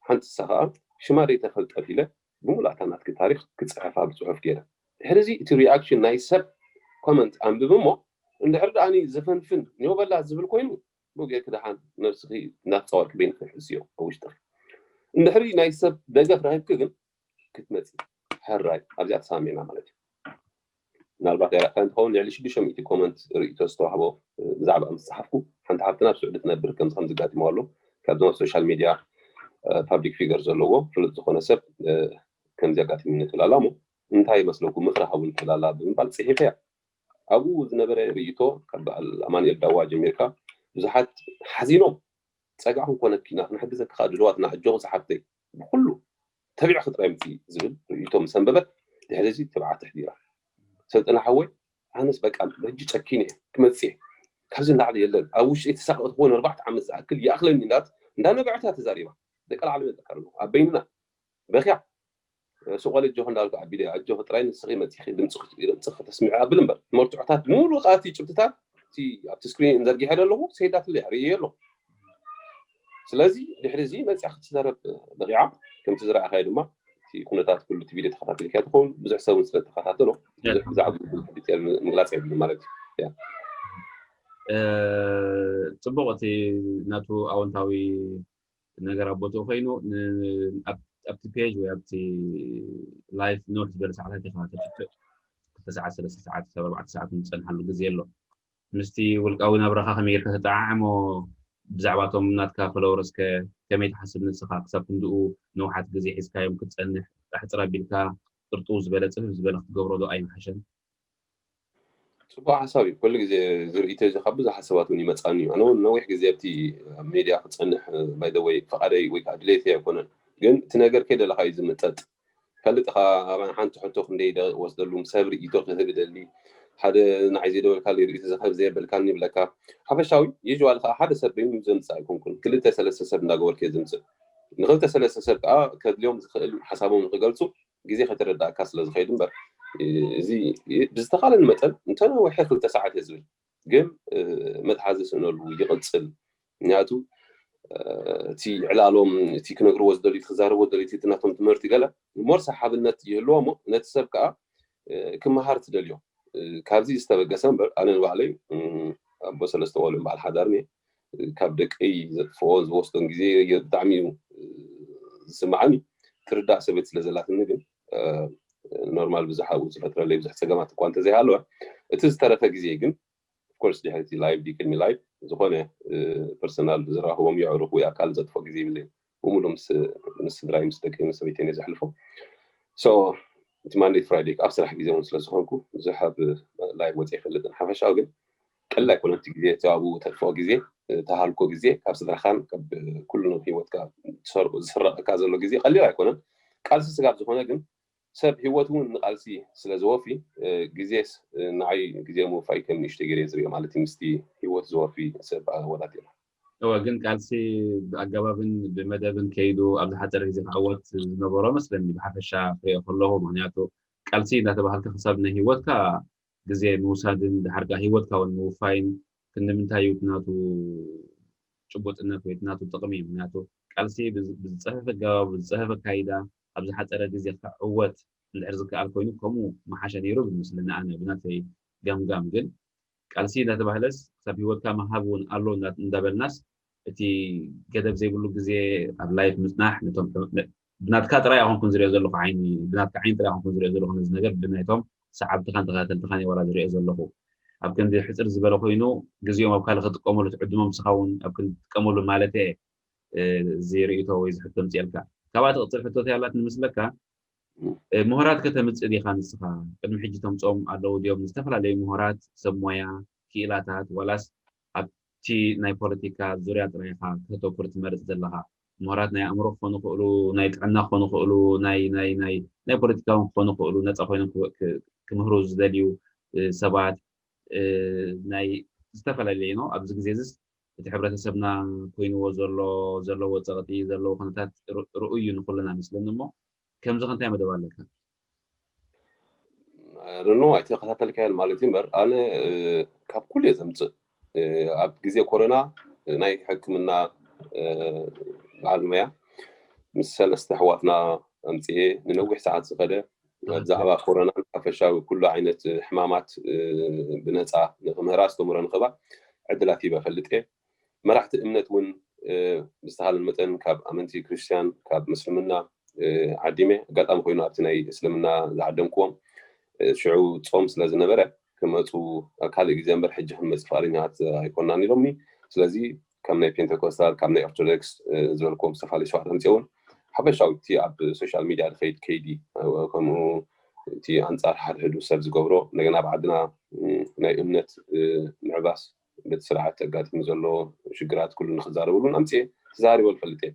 ሓንቲ ንሳ ከዓ ሽማ ደይተፈልጠት ኢለ ብምሉእ እታ ናትኪ ታሪክ ክፅሕፋ ብፅሑፍ ገይረ ድሕሪ እዚ እቲ ሪኣክሽን ናይ ሰብ ኮመንት ኣንብብ እሞ እንድሕር ደኣ ዘፈንፍን ኔው በላ ዝብል ኮይኑ ብኡ ጌርኪ ደሓን ነብስኺ እናተፃወርኪ በይንኺ ሕዝዮ ኣብ ውሽጥኺ እንድሕሪ ናይ ሰብ ደገፍ ረኺብኪ ግን ክትመፂ ሕራይ ኣብዚኣ ተሰማሚዕና ማለት እዩ ምናልባት ኣይረእካን እንትኸውን ልዕሊ ሽዱሽተ ሚእቲ ኮመንት ርእቶ ዝተዋህቦ ብዛዕባ ከም ዝፀሓፍኩ ሓንቲ ሓፍትና ኣብ ስዑዲ ትነብር ከምዚ ከም ዝጋጥመዋ ኣሎ ካብዞም ኣብ ሶሻል ሚድያ ፓብሊክ ፊገር ዘለዎ ፍሉጥ ዝኾነ ሰብ ከምዚ ኣጋጢሙኒ ትብል ኣላ እሞ እንታይ ይመስለኩም ምኽሪ ሃቡን ትብል ኣላ ብምባል ፅሒፈያ ኣብኡ ዝነበረ ርእይቶ ካብ በዓል ኣማኑኤል ዳዋ ጀሚርካ ብዙሓት ሓዚኖም ፀጋዕ ክንኮነኪ ኢና ክንሕግዘኪ ከዓ ድልዋትና ኣጆኺ ዝሓፍተይ ብኩሉ ተቢዕኺ ጥራይ ምፂ ዝብል ርእይቶ ምስ ኣንበበት ድሕሪ እዚ ትብዓት ኣሕዲራ ሰልጠነ ሓወይ ኣነስ በቃ በጂ ጨኪነ ክመፅእ ካብዚ ንላዕሊ የለን ኣብ ውሽጢ ተሳቀ ክኾን ኣርባዕተ ዓመት ዝኣክል ይኣኽለኒ እንዳት እንዳነበዐታ ተዛሪባ ደቂ ላዕሊ መጠቀር ኣብ በይንና በኪያ ሱቕ በሊ ኣጆኺ እንዳበልኩ ኣቢለ ኣጆኺ ጥራይ ንስኺ መፂኺ ድምፅኺ ድምፅኺ ከተስምዒ ኣብል እምበር መርትዖታት ሙሉእ ከዓ እቲ ጭብጥታት እቲ ኣብቲ ስክሪን ዘርጊሐ ዘለኹ ሰይዳትለይ ርእየ ኣለኹ ስለዚ ድሕሪ እዚ መፂኣ ክትዛረብ በቂዓ ከምቲ ዝረኣኻዮ ድማ እቲ ኩነታት ኩሉ እቲ ቪድዮ ተኸታተልካዮ ትኸውን ብዙሕ ሰብ እውን ስለ ተኸታተሎ ብዙሕ ብዛዕባ ዲቴል ምግላፅ የብሉ ማለት እዩ ፅቡቅ እቲ ናቱ ኣወንታዊ ነገር ኣብ ቦትኡ ኮይኑ ኣብቲ ፔጅ ወይ ኣብቲ ላይፍ ኖት ዝበለ ሰዓታት ኢኻ ተጥፍእ ክልተ ሰዓት ሰለስተ ሰዓት ክሳብ ኣርባዕተ ሰዓት ንፀንሓሉ ግዜ ኣሎ ምስቲ ውልቃዊ ናብራኻ ከመይ ጌርካ ተጠዓዕሞ ብዛዕባቶም ናትካ ፈለወረስከ ከመይ ትሓስብ ንስኻ ክሳብ ክንድኡ ነውሓት ግዜ ሒዝካዮም ክትፀንሕ ጣሕፅር ኣቢልካ ጥርጥው ዝበለ ፅፍፍ ዝበለ ክትገብሮ ዶ ኣይምሓሸን ፅቡቅ ሓሳብ እዩ ኩሉ ግዜ ዝርእቶ እዚ ካብ ብዙሓት ሰባት እውን ይመፅኣኒ እዩ ኣነ እውን ነዊሕ ግዜ ኣብቲ ኣብ ሜድያ ክፀንሕ ባይደወይ ፍቃደይ ወይ ከዓ ድሌተይ ኣይኮነን ግን እቲ ነገር ከይደለካ እዩ ዝምጠጥ ፈልጥ ከዓ ኣባን ሓንቲ ሕቶ ክንደይ ደቂቅ ወስደሉ ሰብ ርእቶ ክህብ ደሊ ሓደ ንዓይ ዘይደወልካለይ ርእቶ ዘክብ ዘየበልካኒ ይብለካ ሓፈሻዊ ዩዋል ከዓ ሓደ ሰብ በይኑ ዘምፅእ ኣይኮንኩን ክልተ ሰለስተ ሰብ እንዳገበርክ እየ ዝምፅእ ንክልተ ሰለስተ ሰብ ከዓ ከድልዮም ዝኽእል ሓሳቦም ንክገልፁ ግዜ ከተረዳእካ ስለ ዝኸይድ እምበር እዚ ብዝተኻለኒ መጠን እንተነውሐ ክልተ ሰዓት እየ ዝብል ግን መትሓዚ ስእነሉ ይቕፅል ምክንያቱ እቲ ዕላሎም እቲ ክነግርዎ ዝደልዩ ክዛረብዎ ዝደልዩ እቲ ናቶም ትምህርቲ ገለ ሞር ሰሓብነት ይህልዎ እሞ ነቲ ሰብ ከዓ ክመሃር ትደልዮ ካብዚ ዝተበገሰ እምበር ኣነ ንባዕለይ ኣቦ ሰለስተ ቆልዑ በዓል ሓዳር እየ ካብ ደቀይ ዘጥፍኦ ዝወስዶን ግዜ ብጣዕሚ እዩ ዝስማዓኒ። ትርዳእ ሰበይቲ ስለ ዘላትኒ ግን ኖርማል ብዙሕ ኣብኡ ዝፈጥረለይ ብዙሕ ፀገማት እኳ እንተዘይሃለወ፣ እቲ ዝተረፈ ግዜ ግን ኦፍኮርስ ድሕሪ እቲ ላይቭ ድዩ ቅድሚ ላይቭ ዝኾነ ፐርሰናል ዝራኽቦም የዕሩኽ ወይ ኣካል ዘጥፎ ግዜ ይብለይ። ብምሉ ምስ ስድራይ ምስ ደቂ ምስ ሰበይተይ ዘሕልፎ። ሶ እቲ ማንዴ ፍራይዴ ኣብ ስራሕ ግዜ እውን ስለ ዝኾንኩ ብዙሕ ኣብ ላይቭ ወፂ ይፈልጥን ሓፈሻዊ ግን ቀላ ኣይኮነ እቲ ግዜ እቲ ኣብኡ ተጥፍኦ ግዜ ተሃልኮ ግዜ ካብ ስድራኻን ካብ ኩሉ ህይወትካ ዝስረቀካ ዘሎ ግዜ ቀሊል ኣይኮነን። ቃልሲ ስጋብ ዝኾነ ግን ሰብ ህይወት እውን ንቃልሲ ስለ ዘወፊ ግዜስ ንዓይ ግዜ ምውፋይ ከም ንእሽተይ ገይረ ዝሪኦ ማለት እዩ ምስቲ ህይወት ዘወፊ ሰብ ኣወዳዲርና። እወ ግን ቃልሲ ብኣገባብን ብመደብን ከይዱ ኣብ ዝሓፀረ ግዜ ክዕወት ዝነበሮ መስለኒ ብሓፈሻ ክሪኦ ከለኹ። ምክንያቱ ቃልሲ እንዳተባሃልካ ክሳብ ናይ ህይወትካ ግዜ ምውሳድን ድሓር ከዓ ህይወትካ እውን ምውፋይን ክንዲ ምንታይ እዩ ናቱ ጭቡጥነት ወይ ናቱ ጥቕሚ? ምክንያቱ ቃልሲ ብዝፀፈፈ ኣገባብ ብዝፀፈፈ ኣካይዳ ኣብ ዝሓፀረ ግዜ ክዕወት እንድሕር ዝከኣል ኮይኑ ከምኡ ምሓሸ ነይሩ ብምስለኒ ኣነ ብናተይ ገምጋም። ግን ቃልሲ እንዳተባህለስ ክሳብ ህይወትካ ምሃብ እውን ኣሎ እንዳበልናስ እቲ ገደብ ዘይብሉ ግዜ ኣብ ላይፍ ምፅናሕ ነቶም ብናትካ ጥራይ ኣይኮንኩን ዝሪኦ ዘለኹ ዓይኒ ብናትካ ዓይኒ ጥራይ ኣይኮንኩን ዝሪኦ ዘለኹ ነዚ ነገር ብናይቶም ሰዓብትኻን ተኸታተልትኻን እየ ዋላ ዝሪኦ ዘለኹ። ኣብ ከምዚ ሕፅር ዝበለ ኮይኑ ግዜኦም ኣብ ካልእ ክጥቀመሉ ትዕድሞም ንስኻ እውን ኣብ ክንጥቀመሉ ማለት እየ። እዚ ርእይቶ ወይ ዝሕቶ ምፅኤልካ ካብኣ ትቕፅል ሕቶ ያላት ንምስለካ ምሁራት ከተምፅእ ዲኻ ንስኻ? ቅድሚ ሕጂ ተምፅኦም ኣለዉ ድዮም? ዝተፈላለዩ ምሁራት ሰብ ሞያ ክኢላታት ዋላስ ኣብቲ ናይ ፖለቲካ ዙርያ ጥራይ ኢኻ ከተኩር ትመርፅ ዘለኻ? ምሁራት ናይ ኣእምሮ ክኾኑ ይኽእሉ፣ ናይ ጥዕና ክኾኑ ይኽእሉ፣ ናይ ናይ ናይ ናይ ፖለቲካ እውን ክኾኑ ይኽእሉ፣ ነፃ ኮይኖም ክምህሩ ዝደልዩ ሰባት ናይ ዝተፈላለየ ነው። ኣብዚ ግዜ እዚስ እቲ ሕብረተሰብና ኮይንዎ ዘሎ ዘለዎ ፀቕጢ ዘለዎ ኩነታት ርኡይ እዩ ንኩልና መስለኒ። እሞ ከምዚ ከ እንታይ መደብ ኣለካ? ርኖ ኣይተኸታተልካዮን ማለት እዩ እምበር ኣነ ካብ ኩሉ እየ ዘምፅእ። ኣብ ግዜ ኮሮና ናይ ሕክምና በዓል ሞያ ምስ ሰለስተ ኣሕዋትና ኣምፅኤ ንነዊሕ ሰዓት ዝኸደ ብዛዕባ ኮሮናን ሓፈሻዊ ኩሉ ዓይነት ሕማማት ብነፃ ንክምህር ኣስተምህሮ ንክህባ ዕድላት ሂበ እፈልጥ እየ። መራሕቲ እምነት እውን ብዝተኻለን መጠን ካብ ኣመንቲ ክርስትያን ካብ ምስልምና ዓዲመ ኣጋጣሚ ኮይኑ ኣብቲ ናይ እስልምና ዝዓደምክዎም ሽዑ ፆም ስለ ዝነበረ ክመፁ ካልእ ግዜ እምበር ሕጂ ክንመፅእ ፍቓደኛታት ኣይኮናን ኢሎምኒ። ስለዚ ካብ ናይ ፔንቴኮስታል ካብ ናይ ኦርቶዶክስ ዝበልክዎም ዝተፈላለዩ ሰባት ኣምፅኦ እውን ሓፈሻዊ እቲ ኣብ ሶሻል ሚድያ ዝኸይድ ከይዲ ከምኡ እቲ ኣንፃር ሓደ ህዱ ሰብ ዝገብሮ እንደገና ኣብ ዓድና ናይ እምነት ምዕባስ በቲ ስርዓት ኣጋጢሙ ዘሎ ሽግራት ኩሉ ንክዛረብሉ ኣምፅኤ ተዛሪቦ ዝፈልጥ እየ።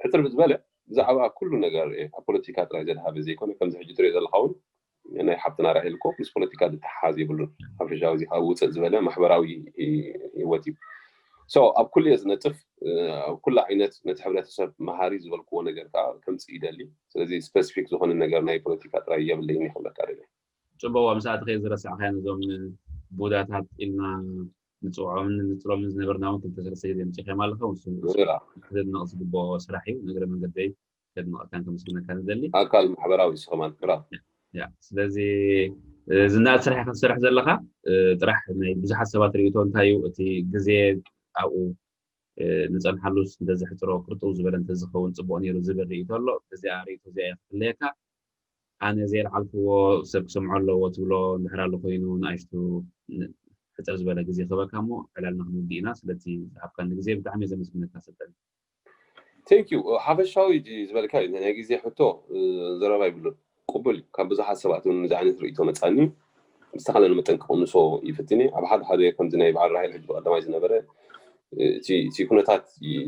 ሕፅር ብዝበለ ብዛዕባ ኩሉ ነገር ኣብ ፖለቲካ ጥራይ ዘድሃበ ዘይኮነ ከምዚ ሕጂ ትሪኦ ዘለካ እውን ናይ ሓብትና ራሄል እኮ ምስ ፖለቲካ ዝተሓሓዝ የብሉን። ሓፈሻዊ እዚ ካብ ውፅእ ዝበለ ማሕበራዊ ህይወት እዩ። ሶ ኣብ ኩሉ እየ ዝነጥፍ ኣብ ኩሉ ዓይነት ነቲ ሕብረተሰብ መሃሪ ዝበልክዎ ነገር ከዓ ከምፅእ ይደሊ። ስለዚ ስፐሲፊክ ዝኾነ ነገር ናይ ፖለቲካ ጥራይ የብለይን ይኽብለካ ደለ። ፅቡቅ ምስኣቲ ከ ዝረሳዕካዮ ነዞም ቡዳታት ኢልና ንፅውዖምን ንፅሎምን ዝነበርና እውን ክልተ ሰለስተ ግዜ ምፅእካዮም ኣለካ። ንሱ ክድነቕ ዝግብኦ ስራሕ እዩ። ንእግረ መንገደይ ከድንቐካን ከመስግነካን ዝደሊ ኣካል ማሕበራዊ ስኸማን ክራ ያ ስለዚ ዝናኣድ ስራሕ ኢኻ ትሰርሕ ዘለኻ። ጥራሕ ናይ ብዙሓት ሰባት ርእይቶ እንታይ እዩ እቲ ግዜ ኣብኡ ንፀንሓሉስ እንተዘሕፅሮ ቅርጥው ዝበለ እንተዝኸውን ፅቡቅ ነይሩ ዝብል ርእይቶ ኣሎ። እዚኣ ርእይቶ እዚኣ እየ ክፍለየካ። ኣነ ዘየልዓልክዎ ሰብ ክሰምዖ ኣለዎ ትብሎ እንድሕር ኣሎ ኮይኑ ንኣሽቱ ሕፅር ዝበለ ግዜ ክበካ እሞ ዕላልና ክንውዲ ኢና። ስለቲ ዝሃብካኒ ግዜ ብጣዕሚ እየ ዘመስግነካ ሰልጠነ። Thank you ሓፈሻዊ ዝበልካ ናይ ግዜ ሕቶ ዘረባ ይብሉን ቅቡል እዩ። ካብ ብዙሓት ሰባት እውን እዚ ዓይነት ርእይቶ መፃኒ። ብዝተኻለኒ መጠን ክቕንሶ ይፍትን እየ። ኣብ ሓደ ሓደ ከምዚ ናይ በዓል ራሄል ሕጂ ብቀዳማይ ዝነበረ እቲ ኩነታት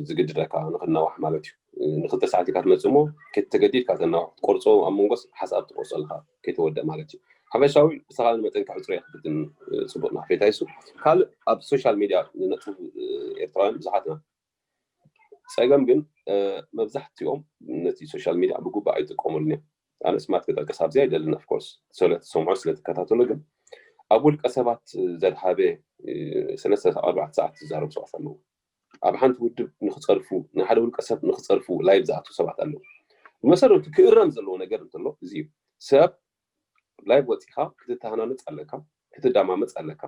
ዝግድደካ ንክናዋሕ ማለት እዩ። ንክልተ ሰዓት ኢካ ትመፅእ እሞ ከይተገዲድካ ተናዋሕ ትቆርፆ ኣብ መንጎስ ሓሳብ ትቆርፆ ኣለካ ከይተወደእ ማለት እዩ። ሓፈሻዊ ብዝተኻለኒ መጠን ከሕፅሮ እየ ክፍትን። ፅቡቅ ናፌታ ይሱ ካልእ ኣብ ሶሻል ሚድያ ዝነጥፉ ኤርትራውያን ብዙሓትና ፀገም ግን መብዛሕትኦም ነቲ ሶሻል ሚድያ ብግቡእ ኣይጥቀሙሉን እዮም። ኣነ ስማት ክጠቅስ ኣብዚ ኣይደልን ኦፍኮርስ ስለትሰምዖ ስለትከታተሎ ግን ኣብ ውልቀ ሰባት ዘድሃበ ሰለስተ ኣርባዕተ ሰዓት ዝዛረቡ ሰባት ኣለዉ። ኣብ ሓንቲ ውድብ ንክፀርፉ ንሓደ ውልቀ ሰብ ንክፀርፉ ላይቭ ዝኣትዉ ሰባት ኣለዉ። ብመሰረቱ ክእረም ዘለዎ ነገር እንተሎ እዚ እዩ። ሰብ ላይቭ ወፂኻ ክትተሃናነፅ ኣለካ፣ ክትዳማመፅ ኣለካ፣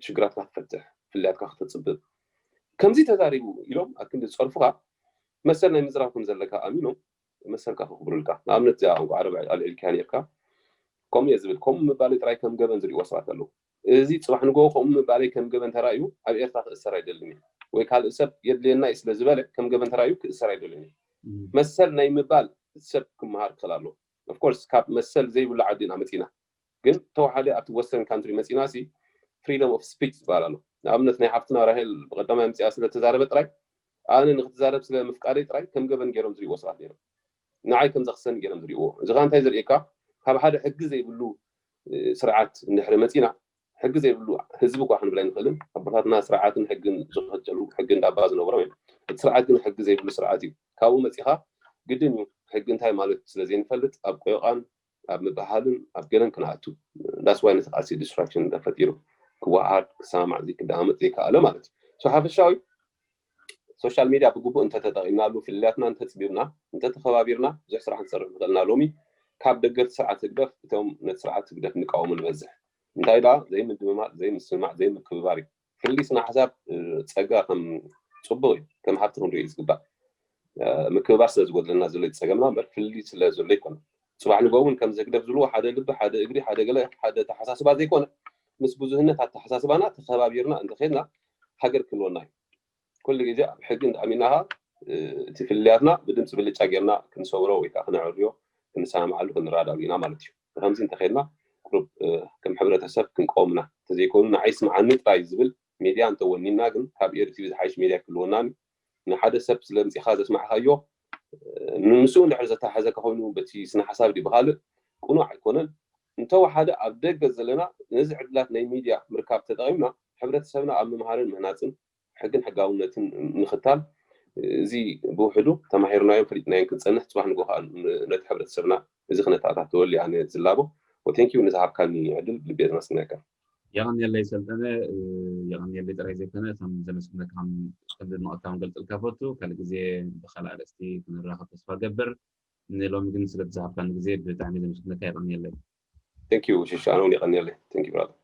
ሽግራትካ ክትፈትሕ፣ ፍልያትካ ክተፅብብ ከምዚ ተዛሪቡ ኢሎም ኣክንዲ ዝፀርፉኻ መሰል ናይ ምዝራብ ከም ዘለካ ኣሚኖም መሰልካ ከኽብሩልካ። ንኣብነት እዚኣ ቋንቋ ዓረብ ኣልዒልካ ነርካ። ከምኡ እየ ዝብል። ከምኡ ምባለይ ጥራይ ከም ገበን ዝሪእዎ ሰባት ኣለዉ። እዚ ፅባሕ ንጎ ከምኡ ምባለይ ከም ገበን ተራእዩ ኣብ ኤርትራ ክእሰር ኣይደልን እየ፣ ወይ ካልእ ሰብ የድልየና እዩ ስለ ዝበለ ከም ገበን ተራእዩ ክእሰር ኣይደልን እየ። መሰል ናይ ምባል ሰብ ክመሃር ክኽእል ኣለዎ። ኦፍኮርስ ካብ መሰል ዘይብሉ ዓዲ ኢና መፂና፣ ግን ተወሓደ ኣብቲ ወስተርን ካንትሪ መፂና ሲ ፍሪደም ኦፍ ስፒች ዝበሃል ኣሎ። ንኣብነት ናይ ሓፍትና ራሄል ብቐዳማይ ኣምፅኣ ስለ ተዛረበ ጥራይ ኣነ ንክትዛረብ ስለ ምፍቃደይ ጥራይ ከም ገበን ገይሮም ዝሪእዎ ሰባት ነይሮም። ንዓይ ከም ዘኽሰኒ ገይሮም ዝሪእዎ። እዚ ኸዓ እንታይ ዘርእየካ? ካብ ሓደ ሕጊ ዘይብሉ ስርዓት እንድሕሪ መፂና ሕጊ ዘይብሉ ህዝቢ እኳ ክንብል ኣይንኽእልን። ኣቦታትና ስርዓትን ሕግን ዝኸተሉ ሕጊ እንዳባ ዝነበሮም እዮም። እቲ ስርዓት ግን ሕጊ ዘይብሉ ስርዓት እዩ። ካብኡ መፂኻ ግድን እዩ ሕጊ እንታይ ማለት ስለ ዘይንፈልጥ ኣብ ቆዮቓን ኣብ ምብሃልን ኣብ ገለን ክንኣቱ that's why ነቲ ቃልሲ ዲስትራክሽን ተፈጢሩ ክወሃድ ክሰማማዕ ዘይክዳመጥ ዘይከኣለ ማለት እዩ። ሓፈሻዊ ሶሻል ሚድያ ብግቡእ እንተተጠቒምናሉ ፍልልያትና እንተፅቢብና እንተተኸባቢርና ብዙሕ ስራሕ ክንሰርሕ ንኽእልና። ሎሚ ካብ ደገፍቲ ስርዓት ህግደፍ እቶም ነቲ ስርዓት ህግደፍ ንቃወሙ ንበዝሕ። እንታይ ደኣ ዘይምድምማፅ ዘይምስምማዕ ዘይምክብባር እዩ። ፍልልይ ስነ ሓሳብ ጸጋ ከም ፅቡቅ እዩ ከም ሃብቲ ክንሪኦ እዩ ዝግባእ። ምክብባር ስለ ዝጎድለና ዘሎ ፀገምና እምበር ፍልልይ ስለ ዘሎ ኣይኮነ። ፅባሕ ንጎ እውን ከም ዘግደፍ ዝብልዎ ሓደ ልቢ ሓደ እግሪ ሓደ ገለ ሓደ ተሓሳስባ ዘይኮነ ምስ ብዙህነት ኣተሓሳስባና ተኸባቢርና እንተኸድና ሃገር ክህልወና እዩ። ኩሉ ግዜ ኣብ ሕጊ እንተኣሚናኻ እቲ ፍልልያትና ብድምፂ ብልጫ ጌርና ክንሰብሮ ወይ ከዓ ክነዕርዮ ክንሰማማዓሉ ክንረዳሉ ኢና ማለት እዩ። ብከምዚ እንተኸድና ቁሩብ ከም ሕብረተሰብ ክንቀውምና እንተዘይኮኑ ንዓይ ስምዓኒ ጥራይ ዝብል ሜድያ እንተወኒና ግን ካብ ኤሪ ቲቪ ዝሓይሽ ሜድያ ክህልወናን ንሓደ ሰብ ስለ ምፂኻ ዘስማዕኻዮ ንሱ እንድሕር ዘተሓዘካ ኮይኑ በቲ ስነ ሓሳብ ድዩ ብካልእ ቅኑዕ ኣይኮነን። እንተወሓደ ኣብ ደገ ዘለና ነዚ ዕድላት ናይ ሚድያ ምርካብ ተጠቒምና ሕብረተሰብና ኣብ ምምሃርን ምህናፅን ሕግን ሕጋውነትን ምኽታል እዚ ብውሕዱ ተማሂርናዮን ፈሊጥናዮን ክንፀንሕ ፅባሕ ንጎ ከዓ ነቲ ሕብረተሰብና እዚ ክነተኣታተወሉ ኣነ ዝላቦ። ቴንኪዩ ንዝሃብካኒ ዕድል ልቢ የመስግነካ። የቐንየለይ ሰልጠነ። የቐንየለይ ጥራይ ዘይኮነ ከም ዘመስግነካ ከም ዘድንቐካ ክገልፅልካ ፈቱ። ካልእ ግዜ ብካልእ ኣርእስቲ ክንራኸብ ተስፋ ገብር። ንሎሚ ግን ስለ ዝሃብካኒ ግዜ ብጣዕሚ ዘመስግነካ። የቐንየለይ። Thank you ሽሻ ኣነ እውን የቐንየለይ። Thank you brother።